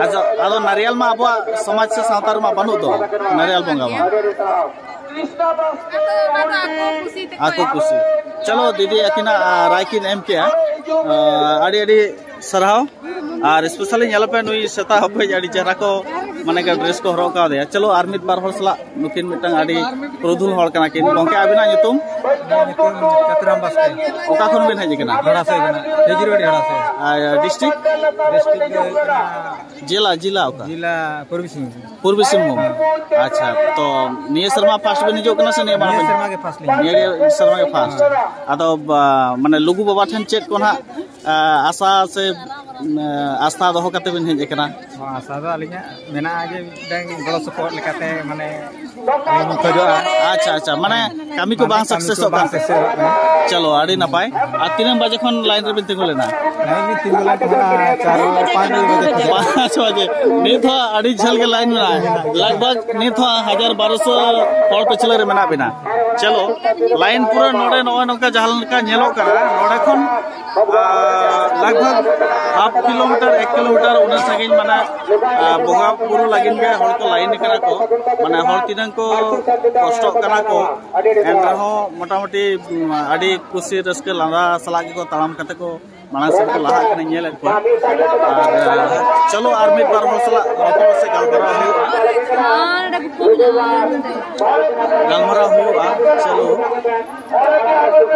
ᱟᱪᱪᱷᱟ, ᱟᱫᱚ ᱱᱟᱨᱤᱭᱟᱞ ᱢᱟ ᱟᱵᱚᱣᱟᱜ ᱥᱚᱢᱟᱡᱽ ᱥᱮ ᱥᱟᱶᱛᱟ ᱨᱮᱢᱟ ᱵᱟᱹᱱᱩᱜ ᱫᱚ, ᱱᱟᱨᱤᱭᱟᱞ ᱵᱚᱸᱜᱟ ᱢᱟ᱾ ᱟᱫᱚ ᱚᱱᱟ ᱫᱚ ᱟᱠᱚ ᱠᱩᱥᱤ ᱛᱮᱠᱚ ᱟᱠᱚ ᱠᱩᱥᱤ᱾ ᱪᱚᱞᱚ, ᱫᱤᱫᱤ ᱟᱹᱠᱤᱱᱟᱜ, ᱟ, ᱨᱟᱭ ᱠᱤᱱ ᱮᱢ ᱠᱮᱜᱼᱟ᱾ ᱟ, ᱟᱹᱰᱤ ᱟᱹᱰᱤ ᱥᱟᱨᱦᱟᱣ᱾ ᱟᱨ ᱥᱯᱮᱥᱟᱞᱤ ᱧᱮᱞ ᱯᱮ, ᱱᱩᱭ ᱥᱮᱛᱟ ᱦᱚᱯᱮᱡ ᱟᱹᱰᱤ ᱪᱮᱦᱨᱟ ᱠᱚ, ᱢᱟᱱᱮ, ᱰᱨᱮᱥ ᱠᱚ ᱦᱚᱨᱚᱜ ᱠᱟᱣᱫᱮᱭᱟ᱾ ᱪᱚᱞᱚ, ᱟᱨ ᱢᱤᱫ ᱵᱟᱨ ᱦᱚᱲ ᱥᱟᱞᱟᱜ, ᱱᱩᱠᱤᱱ ᱢᱤᱫᱴᱟᱝ ᱟᱹᱰᱤ ᱯᱩᱨᱩᱫᱷᱩᱞ ᱦᱚᱲ ᱠᱟᱱᱟ ᱠᱤᱱ᱾ ᱜᱚᱝᱠᱮ, ᱟᱹᱵᱤᱱᱟᱜ ᱧᱩᱛᱩᱢ? ᱤᱧᱟᱹᱜ ᱧᱩᱛᱩᱢ ᱪᱟᱹᱛᱩᱨᱟᱢ ᱵᱟᱥᱠᱮ᱾ ᱚᱠᱟ ᱠᱷᱚᱱ ᱵᱤᱱ ᱦᱮᱡ ᱟᱠᱟᱱᱟ? ᱰᱷᱟᱲᱟᱥᱮ ᱠᱟᱱᱟ, ᱦᱤᱡᱩᱨᱟᱹᱲᱤ ᱰᱷᱟᱲᱟᱥᱮ᱾ ᱟᱨ ᱰᱤᱥᱴᱨᱤᱠᱴ? ᱰᱤᱥᱴᱨᱤᱠᱴ ᱫᱚ ᱦᱩᱭᱩᱜ ᱠᱟᱱᱟ ᱡᱮᱞᱟ, ᱡᱮᱞᱟ ᱚᱠᱟ? ᱡᱮᱞᱟ ᱯᱩᱨᱵᱤ ᱥᱤᱝᱵᱷᱩᱢ᱾ ᱯᱩᱨᱵᱤ ᱥᱤᱝᱵᱷᱩᱢ᱾ ᱦᱮᱸ᱾ ᱟᱪᱪᱷᱟ, ᱛᱚ ᱱᱤᱭᱟᱹ ᱥᱮᱨᱢᱟ ᱯᱷᱟᱥᱴ ᱵᱤᱱ ᱦᱤᱡᱩᱜ ᱠᱟᱱᱟ ᱥᱮ ᱱᱤᱭᱟᱹ ᱢᱟᱲᱟᱝ ᱱᱤᱭᱟᱹ ᱵᱤᱱ? ᱥᱮᱨᱢᱟ ᱜᱮ ᱯᱷᱟᱥᱴ ᱞᱤᱧ ᱱᱤᱭᱟᱹ ᱜᱮ ᱥᱮᱨᱢᱟ ᱜᱮ ᱯᱷᱟᱥᱴ᱾ ᱟᱫᱚ, ᱵᱟ, ᱢᱟᱱᱮ ᱞᱩᱜᱩ ᱵᱟᱵᱟ ᱴᱷᱮᱱ ᱪᱮᱫ ᱠᱚ ᱱᱟᱦᱟᱜ, ᱟ, ᱟᱥᱟ ᱥᱮ, ᱩᱢ, ᱟᱥᱛᱷᱟ ᱫᱚᱦᱚ ᱠᱟᱛᱮ ᱵᱤᱱ ᱦᱮᱡ ᱟᱠᱟᱱᱟ? ᱱᱚᱣᱟ ᱟᱥᱟ ᱫᱚ ᱟᱹᱞᱤᱧᱟᱜ ᱢᱮᱱᱟᱜᱼᱟ ᱡᱮ ᱢᱤᱫᱴᱟᱝ ᱜᱚᱲᱚ ᱥᱚᱯᱚᱦᱚᱫ ᱞᱮᱠᱟᱛᱮ, ᱢᱟᱱᱮ, ᱟᱹᱞᱤᱧ ᱞᱤᱧ ᱠᱷᱚᱡᱚᱜᱼᱟ᱾ ᱟᱪᱪᱷᱟ, ᱟᱪᱪᱷᱟ, ᱢᱟᱱᱮ ᱠᱟᱹᱢᱤ ᱠᱚ ᱢᱟᱱᱮ ᱵᱟᱝ ᱠᱟᱹᱢᱤ ᱠᱚ ᱥᱟᱠᱥᱮᱥᱚᱜ ᱵᱟᱝ ᱠᱟᱱ᱾ ᱥᱟᱠᱥᱮᱥᱚᱜ ᱠᱟᱱᱟ᱾ ᱪᱚᱞᱚ, ᱟᱹᱰᱤ ᱱᱟᱯᱟᱭ᱾ ᱟᱨ ᱛᱤᱱᱟᱹᱜ ᱵᱟᱡᱮ ᱠᱷᱚᱱ ᱞᱟᱭᱤᱱ ᱨᱮᱵᱤᱱ ᱛᱤᱸᱜᱩ ᱞᱮᱱᱟ? ᱞᱟᱭᱤᱱ ᱨᱮ ᱛᱤᱸᱜᱩ ᱞᱮᱱ ᱛᱟᱦᱮᱱᱟ ᱪᱟᱨ, ᱯᱟᱸᱪ ᱵᱟᱡᱮ ᱠᱷᱚᱱ᱾ ᱯᱟᱸᱪ ᱵᱟᱡᱮ᱾ ᱱᱤᱛ ᱦᱚᱸ ᱟᱹᱰᱤ ᱡᱷᱟᱹᱞ ᱜᱮ ᱞᱟᱭᱤᱱ ᱢᱮᱱᱟᱜᱼᱟ᱾ ᱞᱟᱜᱽ ᱵᱷᱟᱜᱽ ᱱᱤᱛ ᱦᱚᱸ ᱦᱟᱡᱟᱨ ᱵᱟᱨᱚᱥᱚ ᱦᱚᱲ ᱯᱤᱪᱷᱞᱟᱹ ᱨᱮ ᱢᱮᱱᱟᱜ ᱵᱤᱱᱟ᱾ ᱪᱚᱞᱚ, ᱞᱟᱭᱤᱱ ᱯᱩᱨᱟᱹ ᱱᱚᱰᱮ ᱱᱚᱜᱼᱚᱭ ᱱᱚᱝᱠᱟ ᱡᱟᱦᱟᱸ ᱞᱮᱠᱟ ᱧᱮᱞᱚᱜ ᱠᱟᱱᱟ, ᱱᱚᱰᱮ ᱠᱷᱚᱱ ᱟᱨ ᱞᱟᱜᱽ ᱵᱷᱟᱜᱽ ᱦᱟᱯ ᱠᱤᱞᱳᱢᱤᱴᱟᱨ, ᱮᱠ ᱠᱤᱞᱳᱢᱤᱴᱟᱨ ᱩᱱᱟᱹᱜ ᱥᱟᱺᱜᱤᱧ, ᱢᱟᱱᱮ, ᱟᱨ ᱵᱚᱸᱜᱟ ᱵᱩᱨᱩ ᱞᱟᱹᱜᱤᱫ ᱜᱮ ᱦᱚᱲ ᱠᱚ ᱞᱟᱭᱤᱱ ᱠᱟᱱᱟ ᱠᱚ, ᱢᱟᱱᱮ, ᱦᱚᱲ ᱛᱤᱱᱟᱹᱝ ᱠᱚ ᱠᱚᱥᱴᱚᱜ ᱠᱟᱱᱟ ᱠᱚ, ᱮᱱ ᱨᱮᱦᱚᱸ ᱢᱚᱴᱟᱢᱩᱴᱤ, ᱩᱢ, ᱟᱹᱰᱤ ᱠᱩᱥᱤ ᱨᱟᱹᱥᱠᱟᱹ ᱞᱟᱸᱫᱟ ᱥᱟᱞᱟᱜ ᱜᱮᱠᱚ ᱛᱟᱲᱟᱢ ᱠᱟᱛᱮ ᱠᱚ ᱢᱟᱲᱟᱝ ᱥᱮᱫ ᱠᱚ ᱞᱟᱦᱟᱜ ᱠᱟᱱᱟ, ᱧᱮᱞᱮᱫ ᱠᱚᱣᱟ᱾ ᱟᱨ, ᱟᱨ ᱪᱚᱞᱚ, ᱟᱨ ᱢᱤᱫ ᱵᱟᱨ ᱦᱚᱲ ᱥᱟᱞᱟᱜ ᱨᱚᱯᱚᱲ ᱥᱮ ᱜᱟᱞᱢᱟᱨᱟᱣ ᱦᱩᱭᱩᱜᱼᱟ᱾ ᱦᱚᱸ, ᱱᱚᱰᱮ ᱠᱚ ᱯᱷᱳᱱ ᱠᱟᱫᱟ᱾ ᱜᱟᱞᱢᱟᱨᱟᱣ ᱦᱩᱭᱩᱜᱼᱟ᱾ ᱪᱚᱞᱚ,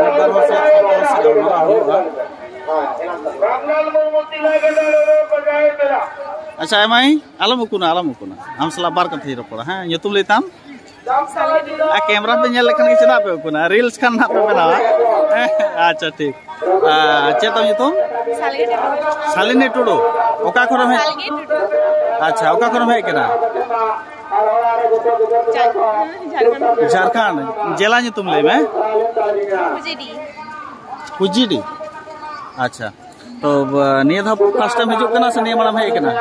ᱢᱤᱫ ᱵᱟᱨ ᱦᱚᱲ ᱥᱟᱞᱟᱜ ᱨᱚᱯᱚᱲ ᱥᱮ ᱜᱟᱞᱢᱟᱨᱟᱣ ᱦᱩᱭᱩᱜᱼᱟ᱾ ᱟᱪᱪᱷᱟ, ᱮᱢᱟᱭ, ᱟᱞᱚᱢ ᱩᱠᱩᱱᱟ, ᱟᱞᱚᱢ ᱩᱠᱩᱱᱟ᱾ ᱟᱢ ᱥᱟᱞᱟᱜ ᱵᱟᱨ ᱠᱟᱛᱷᱟᱧ ᱨᱚᱯᱚᱲᱟ, ᱦᱮᱸ? ᱧᱩᱛᱩᱢ ᱞᱟᱹᱭ ᱛᱟᱢ? ᱟᱨ ᱠᱮᱢᱨᱟ ᱯᱮ ᱧᱮᱞ ᱞᱮᱠᱷᱟᱱ ᱜᱮ ᱪᱮᱫᱟᱜ ᱯᱮ ᱩᱠᱩᱱᱟ? ᱨᱤᱞᱥ ᱠᱷᱟᱱ ᱱᱟᱦᱟᱜ ᱯᱮ ᱵᱮᱱᱟᱣᱟ᱾ ᱟᱪᱪᱷᱟ, ᱴᱷᱤᱠ᱾ ᱟᱨ ᱪᱮᱫ ᱛᱟᱢ ᱧᱩᱛᱩᱢ? ᱥᱟᱞᱜᱮ ᱴᱩᱰᱩ᱾ ᱥᱟᱞᱤᱱᱤ ᱴᱩᱰᱩ᱾ ᱚᱠᱟ ᱠᱷᱚᱱᱮᱢ ᱦᱮᱡ? ᱥᱟᱞᱜᱮ ᱴᱩᱰᱩ᱾ ᱟᱪᱪᱷᱟ, ᱚᱠᱟ ᱠᱷᱚᱱᱮᱢ ᱦᱮᱡ ᱠᱟᱱᱟ? ᱡᱷᱟᱲᱠᱷᱚᱸᱰ᱾ ᱡᱷᱟᱲᱠᱷᱚᱸᱰ᱾ ᱡᱮᱞᱟ ᱧᱩᱛᱩᱢ ᱞᱟᱹᱭ ᱢᱮ᱾ ᱠᱩᱡᱤᱰᱤ᱾ ᱠᱩᱡᱤᱰᱤ? ᱟᱪᱪᱷᱟ᱾ ᱛᱚ, ᱵ-, ᱱᱤᱭᱟᱹ ᱫᱷᱟᱣ ᱯᱷᱟᱥᱴ ᱴᱟᱭᱤᱢ ᱦᱤᱡᱩᱜ ᱠᱟᱱᱟ ᱥᱮ ᱱᱤᱭᱟᱹ ᱢᱟᱲᱟᱝ ᱦᱮᱡ ᱠᱟᱱᱟ?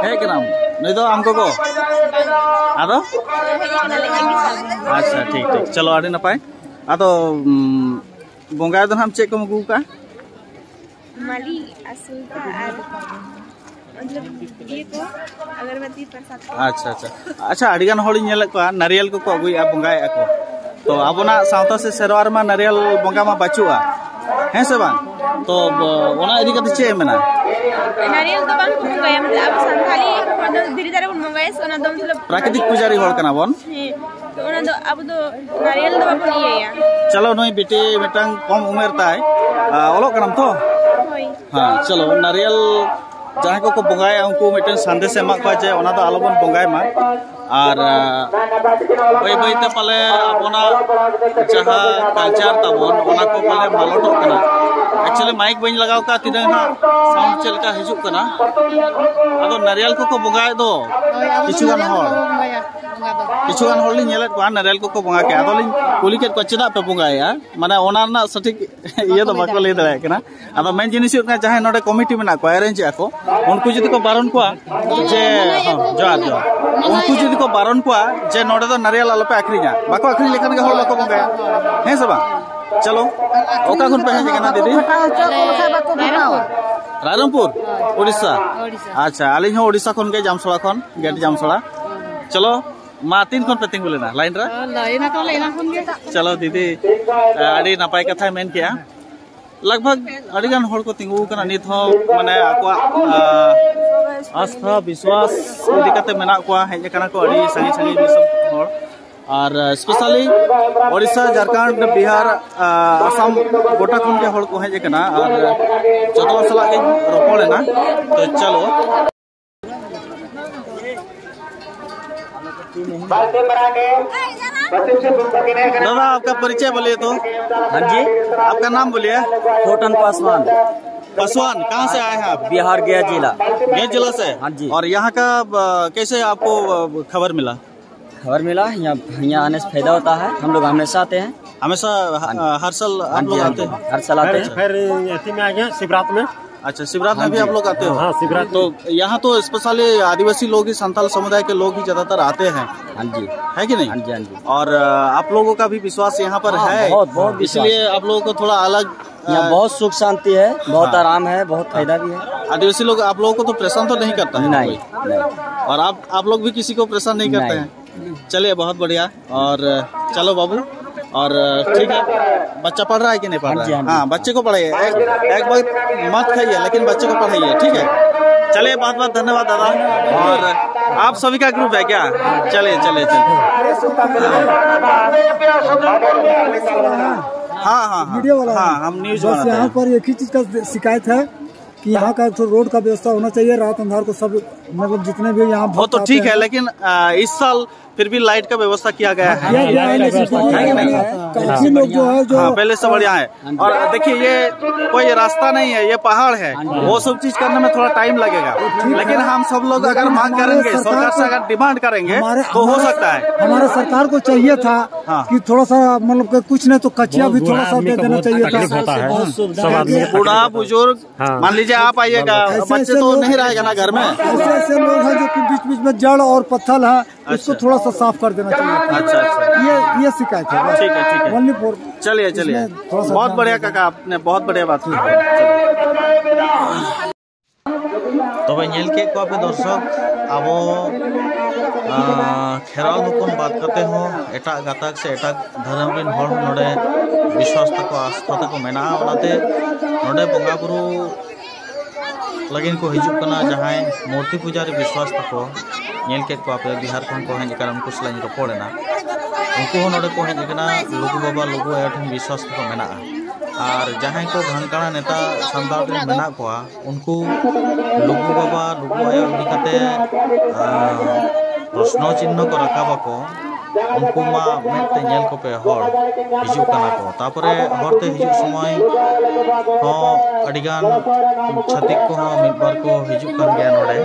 ᱦᱮᱡ ᱠᱟᱱᱟᱢ? ᱱᱩᱭ ᱫᱚ ᱟᱢ ᱜᱚᱜᱚ? ᱟᱫᱚ? ᱟᱪᱪᱷᱟ, ᱴᱷᱤᱠ, ᱴᱷᱤᱠ᱾ ᱪᱚᱞᱚ, ᱟᱹᱰᱤ ᱱᱟᱯᱟᱭ᱾ ᱟᱫᱚ, ᱩᱢ, ᱵᱚᱸᱜᱟ ᱫᱚ ᱱᱟᱦᱟᱜ ᱪᱮᱫ ᱠᱚᱢ ᱟᱹᱜᱩ ᱠᱟᱜᱼᱟ? ᱢᱟᱹᱞᱤ ᱟᱨ ᱥᱩᱱᱛᱟ ᱟᱨ ᱢᱚᱛᱞᱚᱵ ᱤᱭᱟᱹ ᱠᱚ, ᱟᱜᱚᱨᱵᱟᱛᱤ, ᱯᱨᱚᱥᱟᱫ ᱠᱚ᱾ ᱟᱪᱪᱷᱟ, ᱟᱪᱪᱷᱟ᱾ ᱟᱪᱪᱷᱟ, ᱟᱹᱰᱤ ᱜᱟᱱ ᱦᱚᱲᱤᱧ ᱧᱮᱞᱮᱫ ᱠᱚᱣᱟ, ᱱᱟᱨᱤᱭᱮᱞ ᱠᱚᱠᱚ ᱟᱹᱜᱩᱭᱮᱫᱼᱟ, ᱵᱚᱸᱜᱟᱭᱮᱫᱼᱟ ᱠᱚ᱾ ᱛᱚ, ᱟᱵᱚᱱᱟᱜ ᱥᱟᱶᱛᱟ ᱥᱮ ᱥᱮᱨᱣᱟ ᱨᱮᱢᱟ ᱱᱟᱨᱤᱭᱮᱞ ᱵᱚᱸᱜᱟ ᱢᱟ ᱵᱟᱹᱪᱩᱜᱼᱟ, ᱦᱮᱸ ᱥᱮ ᱵᱟᱝ? ᱛᱚ, ᱵ-, ᱚᱱᱟ ᱤᱫᱤ ᱠᱟᱛᱮ ᱪᱮᱫ ᱮᱢ ᱢᱮᱱᱟ? ᱱᱟᱨᱤᱭᱮᱞ ᱫᱚ ᱵᱟᱝ ᱠᱚ ᱵᱚᱸᱜᱟᱭᱟ, ᱢᱚᱛᱞᱚᱵ ᱟᱵᱚ ᱥᱟᱱᱛᱟᱲᱤ ᱦᱚᱲ ᱫᱚ ᱫᱷᱤᱨᱤ ᱫᱟᱨᱮ ᱵᱚᱱ ᱵᱚᱸᱜᱟᱭᱟ, ᱥᱮ ᱚᱱᱟ ᱫᱚ ᱢᱚᱛᱞᱚᱵ ᱯᱨᱟᱠᱨᱤᱛᱤᱠ ᱯᱩᱡᱟᱨᱤ ᱦᱚᱲ ᱠᱟᱱᱟ ᱵᱚᱱ᱾ ᱦᱮᱸ, ᱛᱚ ᱚᱱᱟ ᱫᱚ ᱟᱵᱚ ᱫᱚ ᱱᱟᱨᱤᱭᱮᱞ ᱫᱚ ᱵᱟᱵᱚᱱ ᱤᱭᱟᱹᱭᱟ᱾ ᱪᱚᱞᱚ, ᱱᱩᱭ ᱵᱤᱴᱤ ᱢᱤᱫᱴᱟᱝ ᱠᱚᱢ ᱩᱢᱮᱨ ᱛᱟᱭ, ᱟ, ᱚᱞᱚᱜ ᱠᱟᱱᱟᱢ ᱛᱚ? ᱦᱳᱭ᱾ ᱦᱮᱸ, ᱪᱚᱞᱚ, ᱱᱟᱨᱤᱭᱮᱞ ᱡᱟᱦᱟᱸᱭ ᱠᱚᱠᱚ ᱵᱚᱸᱜᱟᱭᱟ, ᱩᱱᱠᱩ ᱢᱤᱫᱴᱮᱱ ᱥᱟᱸᱫᱮᱥ ᱮ ᱮᱢᱟᱜ ᱠᱚᱣᱟ ᱡᱮ ᱚᱱᱟ ᱫᱚ ᱟᱞᱚᱵᱚᱱ ᱵᱚᱸᱜᱟᱭ ᱢᱟ᱾ ᱟᱨ, ᱟ, ᱵᱟᱹᱭ ᱵᱟᱹᱭ ᱛᱮ ᱯᱟᱞᱮ ᱟᱵᱚᱱᱟᱜ ᱡᱟᱦᱟᱸ ᱠᱟᱞᱪᱟᱨ ᱛᱟᱵᱚᱱ, ᱚᱱᱟ ᱠᱚ ᱯᱟᱞᱮ ᱢᱟᱞᱚᱴᱚᱜ ᱠᱟᱱᱟ᱾ ᱮᱠᱪᱩᱭᱮᱞᱤ ᱢᱟᱭᱤᱠ ᱵᱟᱹᱧ ᱞᱟᱜᱟᱣ ᱠᱟᱜᱼᱟ, ᱛᱤᱱᱟᱹᱜ ᱦᱟᱸᱜ ᱥᱟᱣᱩᱱᱰ ᱪᱮᱫ ᱞᱮᱠᱟ ᱦᱤᱡᱩᱜ ᱠᱟᱱᱟ᱾ ᱟᱫᱚ ᱱᱟᱨᱤᱭᱮᱞ ᱠᱚᱠᱚ ᱵᱚᱸᱜᱟᱭᱮᱫ ᱫᱚ ᱦᱳᱭ, ᱟᱵᱚ ᱫᱚ ᱠᱤᱪᱷᱩ ᱜᱟᱱ ᱱᱟᱨᱤᱭᱮᱞ ᱦᱚᱲ᱾ ᱫᱚ ᱵᱟᱵᱚᱱ ᱵᱚᱸᱜᱟᱭᱟ᱾ ᱠᱤᱪᱷᱩ ᱜᱟᱱ ᱦᱚᱲ ᱞᱤᱧ ᱧᱮᱞᱮᱫ ᱠᱚᱣᱟ ᱱᱟᱨᱮᱞ ᱠᱚᱠᱚ ᱵᱚᱸᱜᱟ ᱠᱮᱜᱼᱟ᱾ ᱟᱫᱚᱞᱤᱧ ᱠᱩᱞᱤ ᱠᱮᱫ ᱠᱚᱣᱟ, ᱪᱮᱫᱟᱜ ᱯᱮ ᱵᱚᱸᱜᱟᱭᱮᱜᱼᱟ? ᱢᱟᱱᱮ ᱚᱱᱟ ᱨᱮᱱᱟᱜ ᱥᱚᱴᱷᱤᱠ ᱤᱭᱟᱹ ᱫᱚ ᱵᱟᱠᱚ ᱞᱟᱹᱭ ᱫᱟᱲᱮᱭᱟᱜ ᱠᱟᱱᱟ᱾ ᱟᱫᱚ ᱢᱮᱱ ᱡᱤᱱᱤᱥ ᱦᱩᱭᱩᱜ ᱠᱟᱱᱟ, ᱡᱟᱦᱟᱸᱭ ᱱᱚᱰᱮ ᱠᱚᱢᱤᱴᱤ ᱢᱮᱱᱟᱜ ᱠᱚᱣᱟ, ᱮᱨᱮᱧᱡᱽ ᱮᱜᱼᱟ ᱠᱚ, ᱩᱱᱠᱩ ᱡᱩᱫᱤ ᱠᱚ ᱵᱟᱨᱚᱱ ᱠᱚᱣᱟ ᱡᱮ, ᱦᱚᱸ, ᱡᱚᱦᱟᱨ, ᱡᱚᱦᱟᱨ, ᱩᱱᱠᱩ ᱡᱩᱫᱤ ᱠᱚ ᱵᱟᱨᱚᱱ ᱠᱚᱣᱟ ᱡᱮ ᱱᱚᱰᱮ ᱫᱚ ᱱᱟᱨᱮᱞ ᱟᱞᱚᱯᱮ ᱟᱹᱠᱷᱨᱤᱧᱟ, ᱵᱟᱠᱚ ᱟᱹᱠᱷᱨᱤᱧ ᱞᱮᱠᱷᱟᱱ ᱜᱮ ᱦᱚᱲ ᱵᱟᱠᱚ ᱵᱚᱸᱜᱟᱭᱟ, ᱦᱮᱸ ᱥᱮ ᱵᱟᱝ? ᱪᱚᱞᱚ, ᱚᱠᱟ ᱠᱷᱚᱱ ᱯᱮ ᱦᱮᱡ ᱟᱠᱟᱱᱟ ᱫᱤᱫᱤ? ᱨᱟᱭᱨᱚᱝᱯᱩᱨ, ᱩᱲᱤᱥᱥᱟ᱾ ᱟᱪᱪᱷᱟ, ᱟᱹᱞᱤᱧ ᱦᱚᱸ ᱩᱲᱤᱥᱥᱟ ᱠᱷᱚᱱ ᱜᱮ, ᱡᱟᱢᱥᱚᱲᱟ ᱠᱷᱚᱱ, ᱜᱮᱴ ᱡᱟᱢᱥᱚᱲᱟ᱾ ᱪᱚᱞᱚ, ᱢᱟ, ᱛᱤᱱ ᱠᱷᱚᱱ ᱯᱮ ᱛᱤᱸᱜᱩ ᱞᱮᱱᱟ ᱞᱟᱭᱤᱱ ᱨᱮ? ᱞᱟᱭᱤᱱ ᱟᱠᱚ ᱞᱮ ᱮᱱᱟᱝ ᱠᱷᱚᱱ ᱜᱮ᱾ ᱪᱚᱞᱚ ᱫᱤᱫᱤ, ᱟᱹᱰᱤ ᱱᱟᱯᱟᱭ ᱠᱟᱛᱷᱟᱭ ᱢᱮᱱ ᱠᱮᱜᱼᱟ᱾ ᱞᱟᱜᱽ ᱵᱷᱟᱜᱽ ᱟᱹᱰᱤ ᱜᱟᱱ ᱦᱚᱲ ᱠᱚ ᱛᱤᱸᱜᱩ ᱟᱠᱟᱱᱟ ᱱᱤᱛ ᱦᱚᱸ, ᱢᱟᱱᱮ ᱟᱠᱚᱣᱟᱜ, ᱟ, ᱟᱥᱛᱷᱟ ᱵᱤᱥᱣᱟᱥ ᱤᱫᱤ ᱠᱟᱛᱮ ᱢᱮᱱᱟᱜ ᱠᱚᱣᱟ, ᱦᱮᱡ ᱟᱠᱟᱱᱟ ᱠᱚ ᱟᱹᱰᱤ ᱥᱟᱺᱜᱤᱧ ᱥᱟᱺᱜᱤᱧ ᱫᱤᱥᱚᱢ ᱦᱚᱲ᱾ ᱟᱨ, ᱟ, specially ᱳᱰᱤᱥᱟ, ᱡᱷᱟᱲᱠᱷᱚᱸᱰ, ᱵᱤᱦᱟᱨ, ᱟ, ᱟᱥᱟᱢ ᱜᱚᱴᱟ ᱠᱷᱚᱱ ᱜᱮ ᱦᱚᱲ ᱠᱚ ᱦᱮᱡ ᱟᱠᱟᱱᱟ᱾ ᱟᱨ ᱡᱚᱛᱚ ᱦᱚᱲ ᱥᱟᱞᱟᱜ ᱜᱤᱧ ᱨᱚᱯᱚᱲ ᱮᱱᱟ᱾ ᱛᱚ ᱪᱚᱞᱚ, दादा, आपका परिचय बोलिए तो। हाँ जी। आपका नाम बोलिए। होटन पासवान। पासवान, कहाँ से आए हैं आप? बिहार, गया जिला। गया जिला से? हाँ जी। और यहाँ का, अ, कैसे आपको, अ, खबर मिला? खबर मिला, यहाँ, यहाँ आने से फायदा होता है, हम लोग हमेशा आते हैं। हमेशा ह-, हाँ जी। अ, हर साल आप हाँ जी, लोग हाँ आते जी, हैं? हर साल आते हैं। फिर अति में आ गए शिवरात में। अच्छा, शिवरात में हाँ भी जी। आप लोग आते हो? हाँ, शिवरात तो में। यहाँ तो स्पेशली आदिवासी लोग ही, संथाल समुदाय के लोग ही ज्यादातर आते हैं, हाँ जी। है कि नहीं? हाँ जी, हाँ जी। और, अ, आप लोगों का भी विश्वास यहाँ पर हाँ, है, बहुत, बहुत विश्वास इसलिए है। आप लोगों को थोड़ा अलग, यहाँ अ, बहुत सुख शांति है, बहुत हाँ। आराम है, बहुत फायदा भी है। आदिवासी लोग आप लोगों को तो परेशान तो नहीं करता है ना नहीं, कोई? नहीं। और आप, आप लोग भी किसी को परेशान नहीं करते नहीं। हैं? चलिए, बहुत बढ़िया। और चलो बाबू, और ठीक है, बच्चा पढ़ रहा है कि नहीं पढ़ हाँ रहा जी, है? हाँ जी। हाँ, बच्चे को पढ़ाइए। एक, एक बार मत खाइए, लेकिन बच्चे को पढ़ाइए, ठीक है? चलिए, बहुत बहुत धन्यवाद दादा। और आप सभी का ग्रुप है क्या? चलिए, चलिए, चलिए। हाँ, हाँ, हाँ। मीडिया वाला हाँ, है। हम न्यूज़ बस बनाते यहाँ हैं। पर एक ही चीज़ का शिकायत है कि यहाँ का एक ठो रोड का व्यवस्था होना चाहिए। रात अंधार को सब, मतलब, जितने भी यहाँ वो भक्त तो आते ठीक है, हैं। लेकिन आ, इस साल फिर भी लाइट का व्यवस्था किया गया है। किया गया है, लेकिन है कि नहीं? काफी लोग जो है, जो हाँ, पहले से बढ़िया है। और देखिए, ये कोई रास्ता नहीं है, ये पहाड़ है, वो सब चीज करने में थोड़ा टाइम लगेगा। लेकिन हम सब लोग अगर मांग करेंगे, सरकार से अगर डिमांड करेंगे, तो हो सकता है। हमारे सरकार को चाहिए था कि थोड़ा सा, मतलब, कि कुछ नहीं तो कच्चिया भी थोड़ा सा दे देना चाहिए था। बूढ़ा बुजुर्ग, मान लीजिए, आप आइएगा, बच्चे तो नहीं रहेगा ना घर में। ऐसे ऐसे लोग हैं जो कि बीच बीच में जड़ और पत्थर है, उसको थोड़ा सा साफ कर देना चाहिए। अच्छा, अच्छा। ये ये शिकायत है बस। ठीक है, ठीक है। Only for चलिए, चलिए। इसमें थोड़ा सा बहुत ध्यान बढ़िया देना। काका, आपने बहुत बढ़िया बात की। चलिए। ᱛᱚᱵᱮ ᱧᱮᱞ ᱠᱮᱫ ᱠᱚᱣᱟ ᱯᱮ ᱫᱚᱨᱥᱚᱠ, ᱟᱵᱚ, ᱟᱸ, ᱠᱷᱮᱨᱣᱟᱞ ᱦᱚᱯᱚᱱ ᱵᱟᱫ ᱠᱟᱛᱮ ᱦᱚᱸ ᱮᱴᱟᱜ ᱜᱟᱛᱟᱠ ᱥᱮ ᱮᱴᱟᱜ ᱫᱷᱚᱨᱚᱢ ᱨᱮᱱ ᱦᱚᱲ ᱦᱚᱸ ᱱᱚᱰᱮ ᱵᱤᱥᱣᱟᱥ ᱛᱟᱠᱚ, ᱟᱥᱛᱷᱟ ᱛᱟᱠᱚ ᱢᱮᱱᱟᱜᱼᱟ᱾ ᱚᱱᱟᱛᱮ ᱱᱚᱰᱮ ᱵᱚᱸᱜᱟ ᱵᱩᱨᱩ ᱞᱟᱹᱜᱤᱫ ᱠᱚ ᱦᱤᱡᱩᱜ ᱠᱟᱱᱟ᱾ ᱡᱟᱦᱟᱸᱭ ᱢᱩᱨᱛᱤ ᱯᱩᱡᱟᱨᱤ ᱵᱤᱥᱣᱟᱥ ᱛᱟᱠᱚ, ᱧᱮᱞ ᱠᱮᱫ ᱠᱚᱣᱟ ᱯᱮ, ᱵᱤᱦᱟᱨ ᱠᱷᱚᱱ ᱠᱚ ᱦᱮᱡ ᱟᱠᱟᱱᱟ, ᱩᱱᱠᱩ ᱥᱟᱞᱟᱜ ᱤᱧ ᱨᱚᱯᱚᱲ ᱮᱱᱟ᱾ ᱩᱱᱠᱩ ᱦᱚᱸ ᱱᱚᱰᱮ ᱠᱚ ᱦᱮᱡ ᱟᱠᱟᱱᱟ ᱞᱩᱜᱩ ᱵᱟᱵᱟ, ᱞᱩᱜᱩ ᱟᱭᱳ ᱴᱷᱮᱱ ᱵᱤᱥᱣᱟᱥ ᱛᱟᱠᱚ ᱢᱮᱱᱟᱜᱼᱟ᱾ ᱟᱨ ᱡᱟᱦᱟᱸᱭ ᱠᱚ ᱵᱷᱟᱝᱠᱟᱲᱟ ᱱᱮᱛᱟ ᱥᱟᱱᱛᱟᱲ ᱨᱮᱱ ᱢᱮᱱᱟᱜ ᱠᱚᱣᱟ, ᱩᱱᱠᱩ ᱞᱩᱜᱩ ᱵᱟᱵᱟ, ᱞᱩᱜᱩ ᱟᱭᱳ ᱤᱫᱤ ᱠᱟᱛᱮ, ᱟᱸ, ᱯᱨᱚᱥᱱᱚ ᱪᱤᱱᱦᱚ ᱠᱚ ᱨᱟᱠᱟᱵ ᱟᱠᱚ, ᱩᱱᱠᱩ ᱢᱟ ᱢᱮᱫ ᱛᱮ ᱧᱮᱞ ᱠᱚᱯᱮ, ᱦᱚᱲ ᱦᱤᱡᱩᱜ ᱠᱟᱱᱟ ᱠᱚ᱾ ᱛᱟᱯᱚᱨᱮ ᱦᱚᱨ ᱛᱮ ᱦᱤᱡᱩᱜ ᱥᱚᱢᱚᱭ ᱦᱚᱸ ᱟᱹᱰᱤ ᱜᱟᱱ ᱪᱷᱟᱹᱛᱤᱠ ᱠᱚᱦᱚᱸ ᱢᱤᱫ ᱵᱟᱨ ᱠᱚ ᱦᱤᱡᱩᱜ ᱠᱟᱱ ᱜᱮᱭᱟ, ᱱᱚᱰᱮ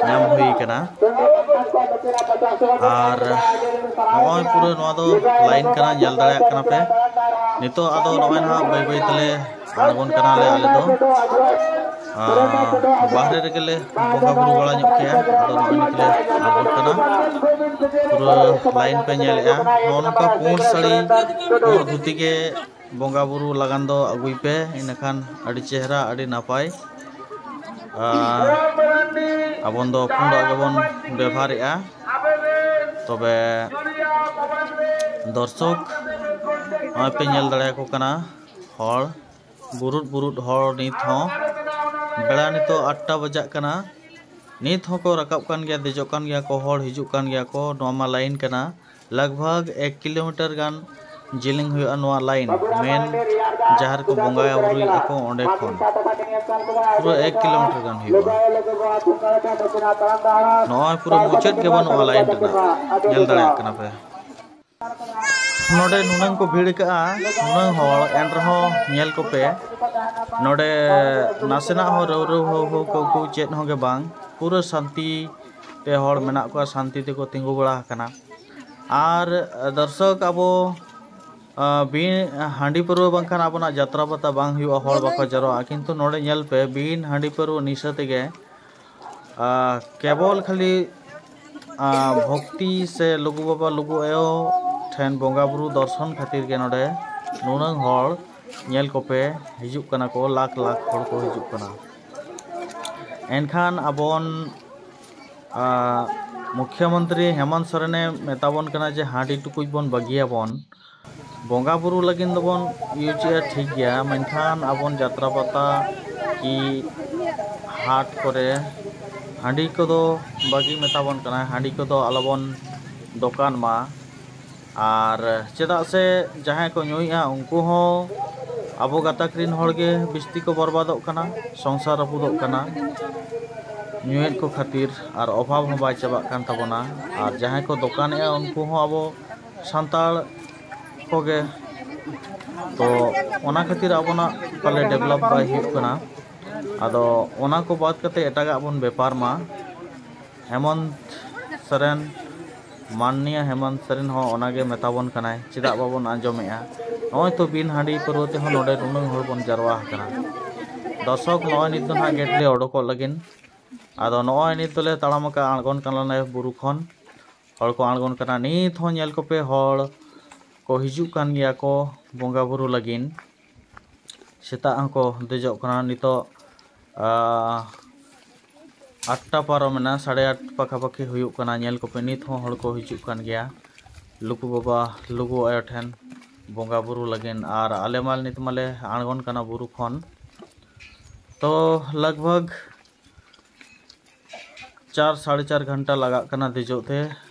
ᱧᱟᱢ ᱦᱩᱭ ᱠᱟᱱᱟ᱾ ᱟᱨ ᱱᱚᱜᱼᱚᱭ ᱯᱩᱨᱟᱹ ᱱᱚᱣᱟ ᱫᱚ ᱞᱟᱭᱤᱱ ᱠᱟᱱᱟ, ᱧᱮᱞ ᱫᱟᱲᱮᱭᱟᱜ ᱠᱟᱱᱟ ᱯᱮ᱾ ᱱᱤᱛᱚᱜ ᱟᱫᱚ ᱱᱚᱜᱼᱚᱭ ᱱᱟᱦᱟᱜ ᱵᱟᱹᱭ ᱵᱟᱹᱭ ᱛᱮᱞᱮ ᱟᱬᱜᱚᱱ ᱠᱟᱱᱟᱞᱮ ᱟᱞᱮ ᱫᱚ᱾ ᱟᱨ ᱵᱟᱦᱨᱮ ᱨᱮᱜᱮ ᱞᱮ ᱵᱚᱸᱜᱟ ᱵᱩᱨᱩ ᱵᱟᱲᱟ ᱧᱚᱜ ᱠᱮᱜᱼᱟ᱾ ᱟᱫᱚ ᱱᱚᱜᱼᱚᱭ ᱱᱤᱛ ᱞᱮ ᱟᱬᱜᱚᱱ ᱠᱟᱱᱟ᱾ ᱯᱩᱨᱟᱹ ᱞᱟᱭᱤᱱ ᱯᱮ ᱧᱮᱞᱮᱜᱼᱟ᱾ ᱱᱚᱜᱼᱚ ᱱᱚᱝᱠᱟ ᱯᱩᱸᱰ ᱥᱟᱹᱲᱤ, ᱯᱩᱸᱰ ᱫᱷᱩᱛᱤ ᱜᱮ ᱵᱚᱸᱜᱟ ᱵᱩᱨᱩ ᱞᱟᱜᱟᱱ ᱫᱚ ᱟᱹᱜᱩᱭ ᱯᱮ, ᱤᱱᱟᱹᱠᱷᱟᱱ ᱟᱹᱰᱤ ᱪᱮᱦᱨᱟ, ᱟᱹᱰᱤ ᱱᱟᱯᱟᱭ᱾ ᱟᱨ ᱟᱵᱚᱱ ᱫᱚ ᱯᱩᱸᱰᱟᱜ ᱜᱮᱵᱚᱱ ᱵᱮᱵᱷᱟᱨᱮᱜᱼᱟ᱾ ᱛᱚᱵᱮ ᱫᱚᱨᱥᱚᱠ, ᱱᱚᱜᱼᱚᱭ ᱯᱮ ᱧᱮᱞ ᱫᱟᱲᱮᱭᱟᱠᱚ ᱠᱟᱱᱟ ᱦᱚᱲ, ᱵᱩᱨᱩᱫ ᱵᱩᱨᱩᱫ ᱦᱚᱲ ᱱᱤᱛ ᱦᱚᱸ᱾ ᱵᱮᱲᱟ ᱱᱤᱛᱚᱜ ᱟᱴ ᱴᱟ ᱵᱟᱡᱟᱜ ᱠᱟᱱᱟ, ᱱᱤᱛ ᱦᱚᱸᱠᱚ ᱨᱟᱠᱟᱵ ᱠᱟᱱ ᱜᱮᱭᱟ, ᱫᱮᱡᱚᱜ ᱠᱟᱱ ᱜᱮᱭᱟ ᱠᱚ, ᱦᱚᱲ ᱦᱤᱡᱩᱜ ᱠᱟᱱ ᱜᱮᱭᱟ ᱠᱚ᱾ ᱱᱚᱣᱟ ᱢᱟ ᱞᱟᱭᱤᱱ ᱠᱟᱱᱟ, ᱞᱟᱜᱽ ᱵᱷᱟᱜᱽ ᱮᱠ ᱠᱤᱞᱳᱢᱤᱴᱟᱨ ᱜᱟᱱ ᱡᱮᱞᱮᱧ ᱦᱩᱭᱩᱜᱼᱟ ᱱᱚᱣᱟ line, ᱢᱮᱱ ᱡᱟᱦᱟᱸ ᱨᱮᱠᱚ ᱵᱚᱸᱜᱟᱭᱟ ᱵᱩᱨᱩᱭᱮᱫᱼᱟ ᱠᱚ ᱚᱸᱰᱮ ᱠᱷᱚᱱ ᱯᱩᱨᱟᱹ ᱮᱠ ᱠᱤᱞᱳᱢᱤᱴᱟᱨ ᱜᱟᱱ ᱦᱩᱭᱩᱜᱼᱟ᱾ ᱱᱚᱜᱼᱚᱭ ᱯᱩᱨᱟᱹ ᱢᱩᱪᱟᱹᱫ ᱜᱮ ᱵᱟᱹᱱᱩᱜᱼᱟ line ᱨᱮᱱᱟᱜ, ᱧᱮᱞ ᱫᱟᱲᱮᱭᱟᱜ ᱠᱟᱱᱟ ᱯᱮ᱾ ᱱᱚᱰᱮ ᱱᱩᱱᱟᱹᱝ ᱠᱚ ᱵᱷᱤᱲ ᱠᱟᱜᱼᱟ, ᱱᱩᱱᱟᱹᱝ ᱦᱚᱲ, ᱮᱱ ᱨᱮᱦᱚᱸ ᱧᱮᱞ ᱠᱚᱯᱮ, ᱱᱚᱰᱮ ᱱᱟᱥᱮᱱᱟᱜ ᱦᱚᱸ ᱨᱟᱹᱣᱨᱟᱹᱣ ᱦᱟᱹᱣ ᱦᱟᱹᱣ ᱠᱟᱹᱣ ᱠᱟᱹᱣ ᱪᱮᱫ ᱦᱚᱸ ᱜᱮ ᱵᱟᱝ, ᱯᱩᱨᱟᱹ ᱥᱟᱱᱛᱤ ᱛᱮ ᱦᱚᱲ ᱢᱮᱱᱟᱜ ᱠᱚᱣᱟ, ᱥᱟᱱᱛᱤ ᱛᱮᱠᱚ ᱛᱤᱸᱜᱩ ᱵᱟᱲᱟ ᱟᱠᱟᱱᱟ᱾ ᱟᱨ ᱫᱚᱨᱥᱚᱠ, ᱟᱵᱚ ᱟᱸ, ᱵᱤᱱ ᱦᱟᱺᱰᱤ ᱯᱟᱹᱨᱣᱟᱹ ᱵᱟᱝᱠᱷᱟᱱ ᱟᱵᱚᱱᱟᱜ ᱡᱟᱛᱨᱟ ᱯᱟᱛᱟ ᱵᱟᱝ ᱦᱩᱭᱩᱜᱼᱟ, ᱦᱚᱲ ᱵᱟᱠᱚ ᱡᱟᱨᱣᱟᱜᱼᱟ᱾ ᱠᱤᱱᱛᱩ ᱱᱚᱰᱮ ᱧᱮᱞ ᱯᱮ, ᱵᱤᱱ ᱦᱟᱺᱰᱤ ᱯᱟᱹᱨᱣᱟᱹ ᱱᱤᱥᱟᱹ ᱛᱮᱜᱮ, ᱟᱸ, ᱠᱮᱵᱚᱞ ᱠᱷᱟᱹᱞᱤ, ᱟᱸ, ᱵᱷᱚᱠᱛᱤ ᱥᱮ ᱞᱩᱜᱩ ᱵᱟᱵᱟ ᱞᱩᱜᱩ ᱟᱭᱳ ᱴᱷᱮᱱ ᱵᱚᱸᱜᱟ ᱵᱩᱨᱩ ᱫᱚᱨᱥᱚᱱ ᱠᱷᱟᱹᱛᱤᱨ ᱜᱮ ᱱᱚᱰᱮ ᱱᱩᱱᱟᱹᱝ ᱦᱚᱲ ᱧᱮᱞ ᱠᱚᱯᱮ ᱦᱤᱡᱩᱜ ᱠᱟᱱᱟ ᱠᱚ, ᱞᱟᱠᱷ ᱞᱟᱠᱷ ᱦᱚᱲ ᱠᱚ ᱦᱤᱡᱩᱜ ᱠᱟᱱᱟ᱾ ᱮᱱᱠᱷᱟᱱ ᱟᱵᱚᱱ, ᱟᱸ, ᱢᱩᱠᱷᱭᱚᱢᱚᱱᱛᱨᱤ ᱦᱮᱢᱚᱱᱛ ᱥᱚᱨᱮᱱᱮ ᱢᱮᱛᱟᱵᱚᱱ ᱠᱟᱱᱟ ᱡᱮ ᱦᱟᱺᱰᱤ ᱴᱩᱠᱩᱡ ᱵᱚᱱ ᱵᱟᱹᱜᱤᱭᱟᱵᱚᱱ᱾ ᱵᱚᱸᱜᱟ ᱵᱩᱨᱩ ᱞᱟᱹᱜᱤᱫ ᱫᱚᱵᱚᱱ use ᱮᱫᱼᱟ, ᱴᱷᱤᱠ ᱜᱮᱭᱟ, ᱢᱮᱱᱠᱷᱟᱱ ᱟᱵᱚᱱ ᱡᱟᱛᱨᱟ ᱯᱟᱛᱟ ᱠᱤ ᱦᱟᱴ ᱠᱚᱨᱮ ᱦᱟᱺᱰᱤ ᱠᱚᱫᱚ ᱵᱟᱹᱜᱤ ᱢᱮᱛᱟᱵᱚᱱ ᱠᱟᱱᱟᱭ, ᱦᱟᱺᱰᱤ ᱠᱚᱫᱚ ᱟᱞᱚᱵᱚᱱ ᱫᱚᱠᱟᱱ ᱢᱟ᱾ ᱟᱨ ᱪᱮᱫᱟᱜ ᱥᱮ ᱡᱟᱦᱟᱸᱭ ᱠᱚ ᱧᱩᱭᱮᱫᱼᱟ, ᱩᱱᱠᱩ ᱦᱚᱸ ᱟᱵᱚ ᱜᱟᱛᱟᱠ ᱨᱤᱱ ᱦᱚᱲ ᱜᱮ ᱵᱤᱥᱛᱤ ᱠᱚ ᱵᱚᱨᱵᱟᱫᱚᱜ ᱠᱟᱱᱟ, ᱥᱚᱝᱥᱟᱨ ᱨᱟᱹᱯᱩᱫᱚᱜ ᱠᱟᱱᱟ ᱧᱩᱭᱮᱫ ᱠᱚ ᱠᱷᱟᱹᱛᱤᱨ, ᱟᱨ ᱚᱵᱷᱟᱵᱽ ᱦᱚᱸ ᱵᱟᱭ ᱪᱟᱵᱟᱜ ᱠᱟᱱ ᱛᱟᱵᱚᱱᱟ᱾ ᱟᱨ ᱡᱟᱦᱟᱸᱭ ᱠᱚ ᱫᱚᱠᱟᱱᱮᱫᱼᱟ, ᱩᱱᱠᱩ ᱦᱚᱸ ᱟᱵᱚ ᱥᱟᱱᱛᱟᱲ ᱠᱚᱜᱮ᱾ ᱛᱚ ᱚᱱᱟ ᱠᱷᱟᱹᱛᱤᱨ ᱟᱵᱚᱱᱟᱜ ᱯᱟᱞᱮ develop ᱵᱟᱭ ᱦᱩᱭᱩᱜ ᱠᱟᱱᱟ᱾ ᱟᱫᱚ ᱚᱱᱟ ᱠᱚ ᱵᱟᱫ ᱠᱟᱛᱮ ᱮᱴᱟᱜᱟᱜ ᱵᱚᱱ ᱵᱮᱯᱟᱨ ᱢᱟ᱾ ᱦᱮᱢᱚᱱᱛ ᱥᱚᱨᱮᱱ, ᱢᱟᱱᱱᱤᱭᱟ ᱦᱮᱢᱚᱱᱛ ᱥᱚᱨᱮᱱ ᱦᱚᱸ ᱚᱱᱟᱜᱮ ᱢᱮᱛᱟᱵᱚᱱ ᱠᱟᱱᱟᱭ, ᱪᱮᱫᱟᱜ ᱵᱟᱵᱚᱱ ᱟᱸᱡᱚᱢᱮᱜᱼᱟ? ᱱᱚᱜᱼᱚᱭ ᱛᱚ ᱵᱤᱱ ᱦᱟᱺᱰᱤ ᱯᱟᱹᱨᱣᱟᱹ ᱛᱮᱦᱚᱸ ᱱᱚᱰᱮ ᱱᱩᱱᱟᱹᱝ ᱦᱚᱲ ᱵᱚᱱ ᱡᱟᱨᱣᱟ ᱟᱠᱟᱱᱟ᱾ ᱫᱚᱨᱥᱚᱠ, ᱱᱚᱜᱼᱚᱭ ᱱᱤᱛ ᱫᱚ ᱱᱟᱦᱟᱜ gate ᱞᱮ ᱚᱰᱚᱠᱚᱜ ᱞᱟᱹᱜᱤᱫ᱾ ᱟᱫᱚ ᱱᱚᱜᱼᱚᱭ ᱱᱤᱛ ᱫᱚᱞᱮ ᱛᱟᱲᱟᱢ ᱟᱠᱟᱫᱼᱟ, ᱟᱬᱜᱚᱱ ᱠᱟᱱᱟᱞᱮ ᱵᱩᱨᱩ ᱠᱷᱚᱱ᱾ ᱦᱚᱲ ᱠᱚ ᱟᱬᱜᱚᱱ ᱠᱟᱱᱟ, ᱱᱤᱛ ᱦᱚᱸ ᱧᱮᱞ ᱠᱚᱯᱮ, ᱦᱚᱲ ᱠᱚ ᱦᱤᱡᱩᱜ ᱠᱟᱱ ᱜᱮᱭᱟ ᱠᱚ ᱵᱚᱸᱜᱟ ᱵᱩᱨᱩ ᱞᱟᱹᱜᱤᱫ᱾ ᱥᱮᱛᱟᱜ ᱦᱚᱸᱠᱚ ᱫᱮᱡᱚᱜ ᱠᱟᱱᱟ᱾ ᱱᱤᱛᱚᱜ, ᱟᱸ, ᱟᱴᱴᱟ ᱯᱟᱨᱚᱢᱮᱱᱟ, ᱥᱟᱲᱮ ᱟᱴ ᱯᱟᱠᱷᱟᱯᱟᱠᱷᱤ ᱦᱩᱭᱩᱜ ᱠᱟᱱᱟ᱾ ᱧᱮᱞ ᱠᱚᱯᱮ, ᱱᱤᱛ ᱦᱚᱸ ᱦᱚᱲ ᱠᱚ ᱦᱤᱡᱩᱜ ᱠᱟᱱ ᱜᱮᱭᱟ ᱞᱩᱜᱩ ᱵᱟᱵᱟ, ᱞᱩᱜᱩ ᱟᱭᱳ ᱴᱷᱮᱱ ᱵᱚᱸᱜᱟ ᱵᱩᱨᱩ ᱞᱟᱹᱜᱤᱫ᱾ ᱟᱨ ᱟᱞᱮ ᱢᱟ ᱱᱤᱛ ᱢᱟᱞᱮ ᱟᱬᱜᱚᱱ ᱠᱟᱱᱟ ᱵᱩᱨᱩ ᱠᱷᱚᱱ᱾ ᱛᱚ ᱞᱟᱜᱽ ᱵᱷᱟᱜᱽ ᱪᱟᱨ, ᱥᱟᱲᱮ ᱪᱟᱨ ᱜᱷᱚᱱᱴᱟ ᱞᱟᱜᱟᱜ ᱠᱟᱱᱟ ᱫᱮᱡᱚᱜ ᱛᱮ,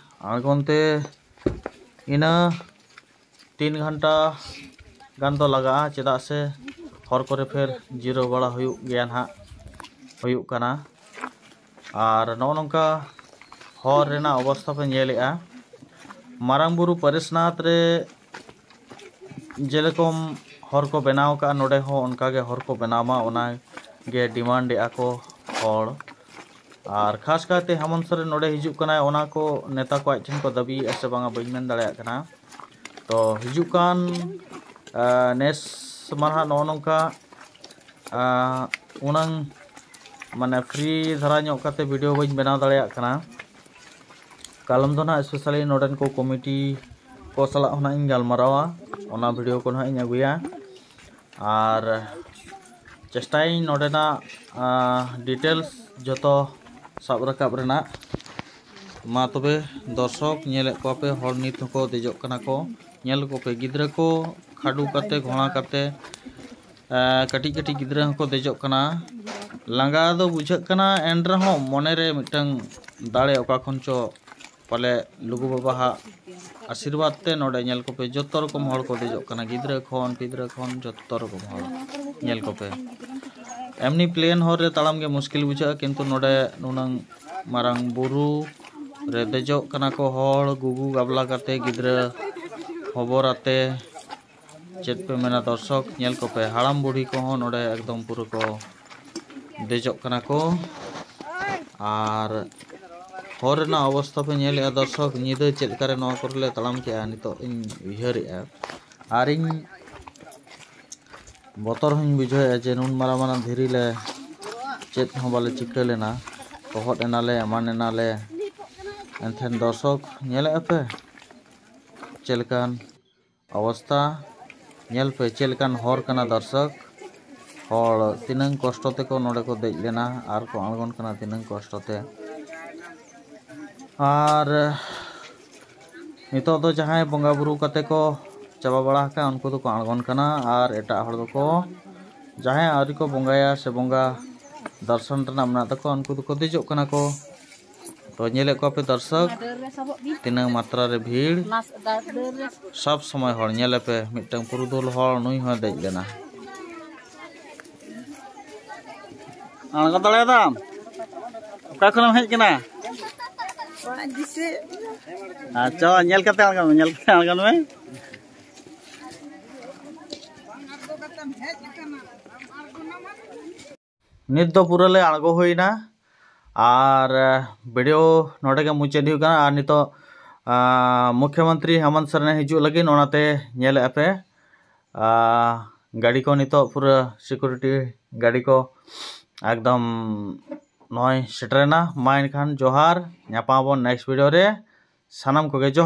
ᱟᱬᱜᱚᱱ ᱛᱮ ᱤᱱᱟᱹ ᱛᱤᱱ ᱜᱷᱚᱱᱴᱟ ᱜᱟᱱ ᱫᱚ ᱞᱟᱜᱟᱜᱼᱟ, ᱪᱮᱫᱟᱜ ᱥᱮ ᱦᱚᱨ ᱠᱚᱨᱮ ᱯᱷᱮᱨ ᱡᱤᱨᱟᱹᱣ ᱵᱟᱲᱟ ᱦᱩᱭᱩᱜ ᱜᱮᱭᱟ ᱱᱟᱦᱟᱜ, ᱦᱩᱭᱩᱜ ᱠᱟᱱᱟ᱾ ᱟᱨ ᱱᱚᱜᱼᱚ ᱱᱚᱝᱠᱟ ᱦᱚᱨ ᱨᱮᱱᱟᱜ ᱚᱵᱚᱥᱛᱷᱟ ᱯᱮ ᱧᱮᱞᱮᱜᱼᱟ᱾ ᱢᱟᱨᱟᱝ ᱵᱩᱨᱩ ᱯᱟᱹᱨᱤᱥᱱᱟᱛᱷ ᱨᱮ ᱡᱮᱨᱚᱠᱚᱢ ᱦᱚᱨ ᱠᱚ ᱵᱮᱱᱟᱣ ᱠᱟᱜᱼᱟ, ᱱᱚᱰᱮ ᱦᱚᱸ ᱚᱱᱠᱟ ᱜᱮ ᱦᱚᱨ ᱠᱚ ᱵᱮᱱᱟᱣ ᱢᱟ, ᱚᱱᱟ ᱜᱮ ᱰᱤᱢᱟᱱᱰ ᱮᱜᱼᱟ ᱠᱚ ᱦᱚᱲ᱾ ᱟᱨ ᱠᱷᱟᱥ ᱠᱟᱭᱛᱮ ᱦᱮᱢᱚᱱᱛ ᱥᱚᱨᱮᱱ ᱱᱚᱰᱮ ᱦᱤᱡᱩᱜ ᱠᱟᱱᱟᱭ, ᱚᱱᱟ ᱠᱚ ᱱᱮᱛᱟ ᱠᱚ ᱟᱡ ᱴᱷᱮᱱ ᱠᱚ ᱫᱟᱹᱵᱤᱭᱮᱫᱼᱟ ᱥᱮ ᱵᱟᱝᱟ, ᱵᱟᱹᱧ ᱢᱮᱱ ᱫᱟᱲᱮᱭᱟᱜ ᱠᱟᱱᱟ᱾ ᱛᱚ ᱦᱤᱡᱩᱜ ᱠᱟᱱ, ᱟ, ᱱᱮᱥ ᱢᱟ ᱱᱟᱦᱟᱜ ᱱᱚᱜᱼᱚ ᱱᱚᱝᱠᱟ, ᱟ, ᱩᱱᱟᱹᱝ ᱢᱟᱱᱮ ᱯᱷᱨᱤ ᱫᱷᱟᱨᱟ ᱧᱚᱜ ᱠᱟᱛᱮ ᱵᱷᱤᱰᱤᱭᱳ ᱵᱟᱹᱧ ᱵᱮᱱᱟᱣ ᱫᱟᱲᱮᱭᱟᱜ ᱠᱟᱱᱟ᱾ ᱠᱟᱞᱚᱢ ᱫᱚ ᱱᱟᱦᱟᱜ ᱥᱯᱮᱥᱟᱞᱤ ᱱᱚᱰᱮᱱ ᱠᱚ ᱠᱚᱢᱤᱴᱤ ᱠᱚ ᱥᱟᱞᱟᱜ ᱦᱚᱸ ᱱᱟᱦᱟᱜ ᱤᱧ ᱜᱟᱞᱢᱟᱨᱟᱣᱟ, ᱚᱱᱟ ᱵᱷᱤᱰᱤᱭᱳ ᱠᱚ ᱱᱟᱦᱟᱜ ᱤᱧ ᱟᱹᱜᱩᱭᱟ᱾ ᱟᱨ ᱪᱮᱥᱴᱟᱭᱟᱹᱧ ᱱᱚᱰᱮᱱᱟᱜ, ᱟ, ᱰᱤᱴᱮᱞᱥ ᱡᱚᱛᱚ ᱥᱟᱵ ᱨᱟᱠᱟᱵ ᱨᱮᱱᱟᱜ᱾ ᱢᱟ ᱛᱚᱵᱮ ᱫᱚᱨᱥᱚᱠ, ᱧᱮᱞᱮᱫ ᱠᱚᱣᱟ ᱯᱮ ᱦᱚᱲ ᱱᱤᱛ ᱦᱚᱸᱠᱚ ᱫᱮᱡᱚᱜ ᱠᱟᱱᱟ ᱠᱚ᱾ ᱧᱮᱞ ᱠᱚᱯᱮ ᱜᱤᱫᱽᱨᱟᱹ ᱠᱚ ᱠᱷᱟᱰᱩ ᱠᱟᱛᱮ, ᱜᱷᱚᱲᱟ ᱠᱟᱛᱮ, ᱟ, ᱠᱟᱹᱴᱤᱡ ᱠᱟᱹᱴᱤᱡ ᱜᱤᱫᱽᱨᱟᱹ ᱦᱚᱸᱠᱚ ᱫᱮᱡᱚᱜ ᱠᱟᱱᱟ᱾ ᱞᱟᱸᱜᱟ ᱫᱚ ᱵᱩᱡᱷᱟᱹᱜ ᱠᱟᱱᱟ, ᱮᱱ ᱨᱮᱦᱚᱸ ᱢᱚᱱᱮ ᱨᱮ ᱢᱤᱫᱴᱟᱝ ᱫᱟᱲᱮ ᱚᱠᱟ ᱠᱷᱚᱱ ᱪᱚ ᱯᱟᱞᱮ ᱞᱩᱜᱩ ᱵᱟᱵᱟᱣᱟᱜ ᱟᱥᱤᱨᱵᱟᱫᱽ ᱛᱮ ᱱᱚᱰᱮ ᱧᱮᱞ ᱠᱚᱯᱮ ᱡᱚᱛᱚ ᱨᱚᱠᱚᱢ ᱦᱚᱲ ᱠᱚ ᱫᱮᱡᱚᱜ ᱠᱟᱱᱟ, ᱜᱤᱫᱽᱨᱟᱹ ᱠᱷᱚᱱ ᱯᱤᱫᱽᱨᱟᱹ ᱠᱷᱚᱱ ᱡᱚᱛᱚ ᱨᱚᱠᱚᱢ ᱦᱚᱲ ᱧᱮᱞ ᱠᱚᱯᱮ᱾ ᱮᱢᱱᱤ ᱯᱞᱮᱱ ᱦᱚᱨ ᱨᱮ ᱛᱟᱲᱟᱢ ᱜᱮ ᱢᱩᱥᱠᱤᱞ ᱵᱩᱡᱷᱟᱹᱜᱼᱟ, ᱠᱤᱱᱛᱩ ᱱᱚᱰᱮ ᱱᱩᱱᱟᱹᱝ ᱢᱟᱨᱟᱝ ᱵᱩᱨᱩ ᱨᱮ ᱫᱮᱡᱚᱜ ᱠᱟᱱᱟ ᱠᱚ ᱦᱚᱲ, ᱜᱩᱜᱩ ᱜᱟᱵᱞᱟ ᱠᱟᱛᱮ, ᱜᱤᱫᱽᱨᱟᱹ ᱦᱚᱵᱚᱨ ᱟᱛᱮ᱾ ᱪᱮᱫ ᱯᱮ ᱢᱮᱱᱟ ᱫᱚᱨᱥᱚᱠ, ᱧᱮᱞ ᱠᱚᱯᱮ ᱦᱟᱲᱟᱢ ᱵᱩᱲᱦᱤ ᱠᱚᱦᱚᱸ ᱱᱚᱰᱮ ᱮᱠᱫᱚᱢ ᱯᱩᱨᱟᱹ ᱠᱚ ᱫᱮᱡᱚᱜ ᱠᱟᱱᱟ ᱠᱚ᱾ ᱟᱨ ᱦᱚᱨ ᱨᱮᱱᱟᱜ ᱚᱵᱚᱥᱛᱷᱟ ᱯᱮ ᱧᱮᱞᱮᱜᱼᱟ ᱫᱚᱨᱥᱚᱠ, ᱧᱤᱫᱟᱹ ᱪᱮᱫ ᱞᱮᱠᱟᱨᱮ ᱱᱚᱣᱟ ᱠᱚᱨᱮ ᱞᱮ ᱛᱟᱲᱟᱢ ᱠᱮᱜᱼᱟ, ᱱᱤᱛᱚᱜ ᱤᱧ ᱩᱭᱦᱟᱹᱨᱮᱜᱼᱟ᱾ ᱟᱨ ᱤᱧ ᱵᱚᱛᱚᱨ ᱦᱚᱸᱧ ᱵᱩᱡᱷᱟᱹᱣᱮᱫᱼᱟ ᱡᱮ ᱱᱩᱱ ᱢᱟᱨᱟᱝ ᱢᱟᱨᱟᱝ ᱫᱷᱤᱨᱤ ᱞᱮ ᱪᱮᱫ ᱦᱚᱸ ᱵᱟᱞᱮ ᱪᱤᱠᱟᱹ ᱞᱮᱱᱟ, ᱛᱚᱦᱚᱫ ᱮᱱᱟᱞᱮ, ᱮᱢᱟᱱ ᱮᱱᱟᱞᱮ᱾ ᱮᱱᱠᱷᱟᱱ ᱫᱚᱨᱥᱚᱠ, ᱧᱮᱞᱮᱫᱼᱟ ᱯᱮ ᱪᱮᱫ ᱞᱮᱠᱟᱱ ᱚᱵᱚᱥᱛᱷᱟ? ᱧᱮᱞ ᱯᱮ ᱪᱮᱫ ᱞᱮᱠᱟᱱ ᱦᱚᱨ ᱠᱟᱱᱟ ᱫᱚᱨᱥᱚᱠ, ᱦᱚᱲ ᱛᱤᱱᱟᱹᱝ ᱠᱚᱥᱴᱚ ᱛᱮᱠᱚ ᱱᱚᱰᱮ ᱠᱚ ᱫᱮᱡ ᱞᱮᱱᱟ ᱟᱨ ᱠᱚ ᱟᱬᱜᱚᱱ ᱠᱟᱱᱟ ᱛᱤᱱᱟᱹᱝ ᱠᱚᱥᱴᱚ ᱛᱮ᱾ ᱟᱨ ᱱᱤᱛᱚᱜ ᱫᱚ ᱡᱟᱦᱟᱸᱭ ᱵᱚᱸᱜᱟ ᱵᱩᱨᱩ ᱠᱟᱛᱮ ᱠᱚ ᱪᱟᱵᱟ ᱵᱟᱲᱟ ᱟᱠᱟᱱ, ᱩᱱᱠᱩ ᱫᱚᱠᱚ ᱟᱬᱜᱚᱱ ᱠᱟᱱᱟ, ᱟᱨ ᱮᱴᱟᱜ ᱦᱚᱲ ᱫᱚᱠᱚ, ᱡᱟᱦᱟᱸᱭ ᱟᱹᱣᱨᱤ ᱠᱚ ᱵᱚᱸᱜᱟᱭᱟ ᱥᱮ ᱵᱚᱸᱜᱟ ᱫᱚᱨᱥᱚᱱ ᱨᱮᱱᱟᱜ ᱢᱮᱱᱟᱜ ᱛᱟᱠᱚᱣᱟ, ᱩᱱᱠᱩ ᱫᱚᱠᱚ ᱫᱮᱡᱚᱜ ᱠᱟᱱᱟ ᱠᱚ᱾ ᱛᱚ ᱧᱮᱞᱮᱫ ᱠᱚᱣᱟ ᱯᱮ ᱫᱚᱨᱥᱚᱠ, ᱛᱤᱱᱟᱹᱝ ᱢᱟᱛᱨᱟ ᱨᱮ ᱵᱷᱤᱲ᱾ ᱥᱚᱵ ᱥᱚᱢᱚᱭ ᱦᱚᱲ ᱧᱮᱞᱮ ᱯᱮ, ᱢᱤᱫᱴᱟᱝ ᱯᱩᱨᱩᱫᱷᱩᱞ ᱦᱚᱲ ᱱᱩᱭ ᱦᱚᱸᱭ ᱫᱮᱡ ᱞᱮᱱᱟ᱾ ᱟᱬᱜᱚ ᱫᱟᱲᱮᱭᱟᱫᱟᱢ? ᱚᱠᱟ ᱠᱷᱚᱱᱮᱢ ᱦᱮᱡ ᱠᱟᱱᱟ? ᱟᱪᱪᱷᱟ, ᱧᱮᱞ ᱠᱟᱛᱮ ᱟᱬᱜᱚᱱ ᱢᱮ, ᱧᱮᱞ ᱠᱟᱛᱮ ᱟᱬᱜᱚᱱ ᱢᱮ᱾ ᱱᱤᱛ ᱫᱚ ᱯᱩᱨᱟᱹ ᱞᱮ ᱟᱬᱜᱚ ᱦᱩᱭᱱᱟ ᱟᱨ ᱵᱷᱤᱰᱤᱭᱳ ᱱᱚᱰᱮ ᱜᱮ ᱢᱩᱪᱟᱹᱫ ᱦᱩᱭᱩᱜ ᱠᱟᱱᱟ᱾ ᱟᱨ ᱱᱤᱛᱚᱜ ᱢᱩᱠᱷᱭᱚᱢᱚᱱᱛᱨᱤ ᱦᱮᱢᱚᱱᱛ ᱥᱚᱨᱮᱱᱮ ᱦᱤᱡᱩᱜ ᱞᱟᱹᱜᱤᱫ, ᱚᱱᱟᱛᱮ ᱧᱮᱞᱮᱫᱼᱟ ᱯᱮ ᱜᱟᱹᱰᱤ ᱠᱚ ᱱᱤᱛᱚᱜ ᱯᱩᱨᱟᱹ ᱥᱤᱠᱩᱨᱤᱴᱤ ᱜᱟᱹᱰᱤ ᱠᱚ ᱮᱠᱫᱚᱢ ᱱᱚᱜᱼᱚᱭ ᱥᱮᱴᱮᱨᱮᱱᱟ᱾ ᱢᱟ ᱮᱱᱠᱷᱟᱱ ᱡᱚᱦᱟᱨ, ᱧᱟᱯᱟᱢ ᱟᱵᱚᱱ ᱱᱮᱠᱥᱴ ᱵᱷᱤᱰᱤᱭᱳ ᱨᱮ᱾ ᱥᱟᱱᱟᱢ ᱠᱚᱜᱮ ᱡᱚᱦᱟᱨ᱾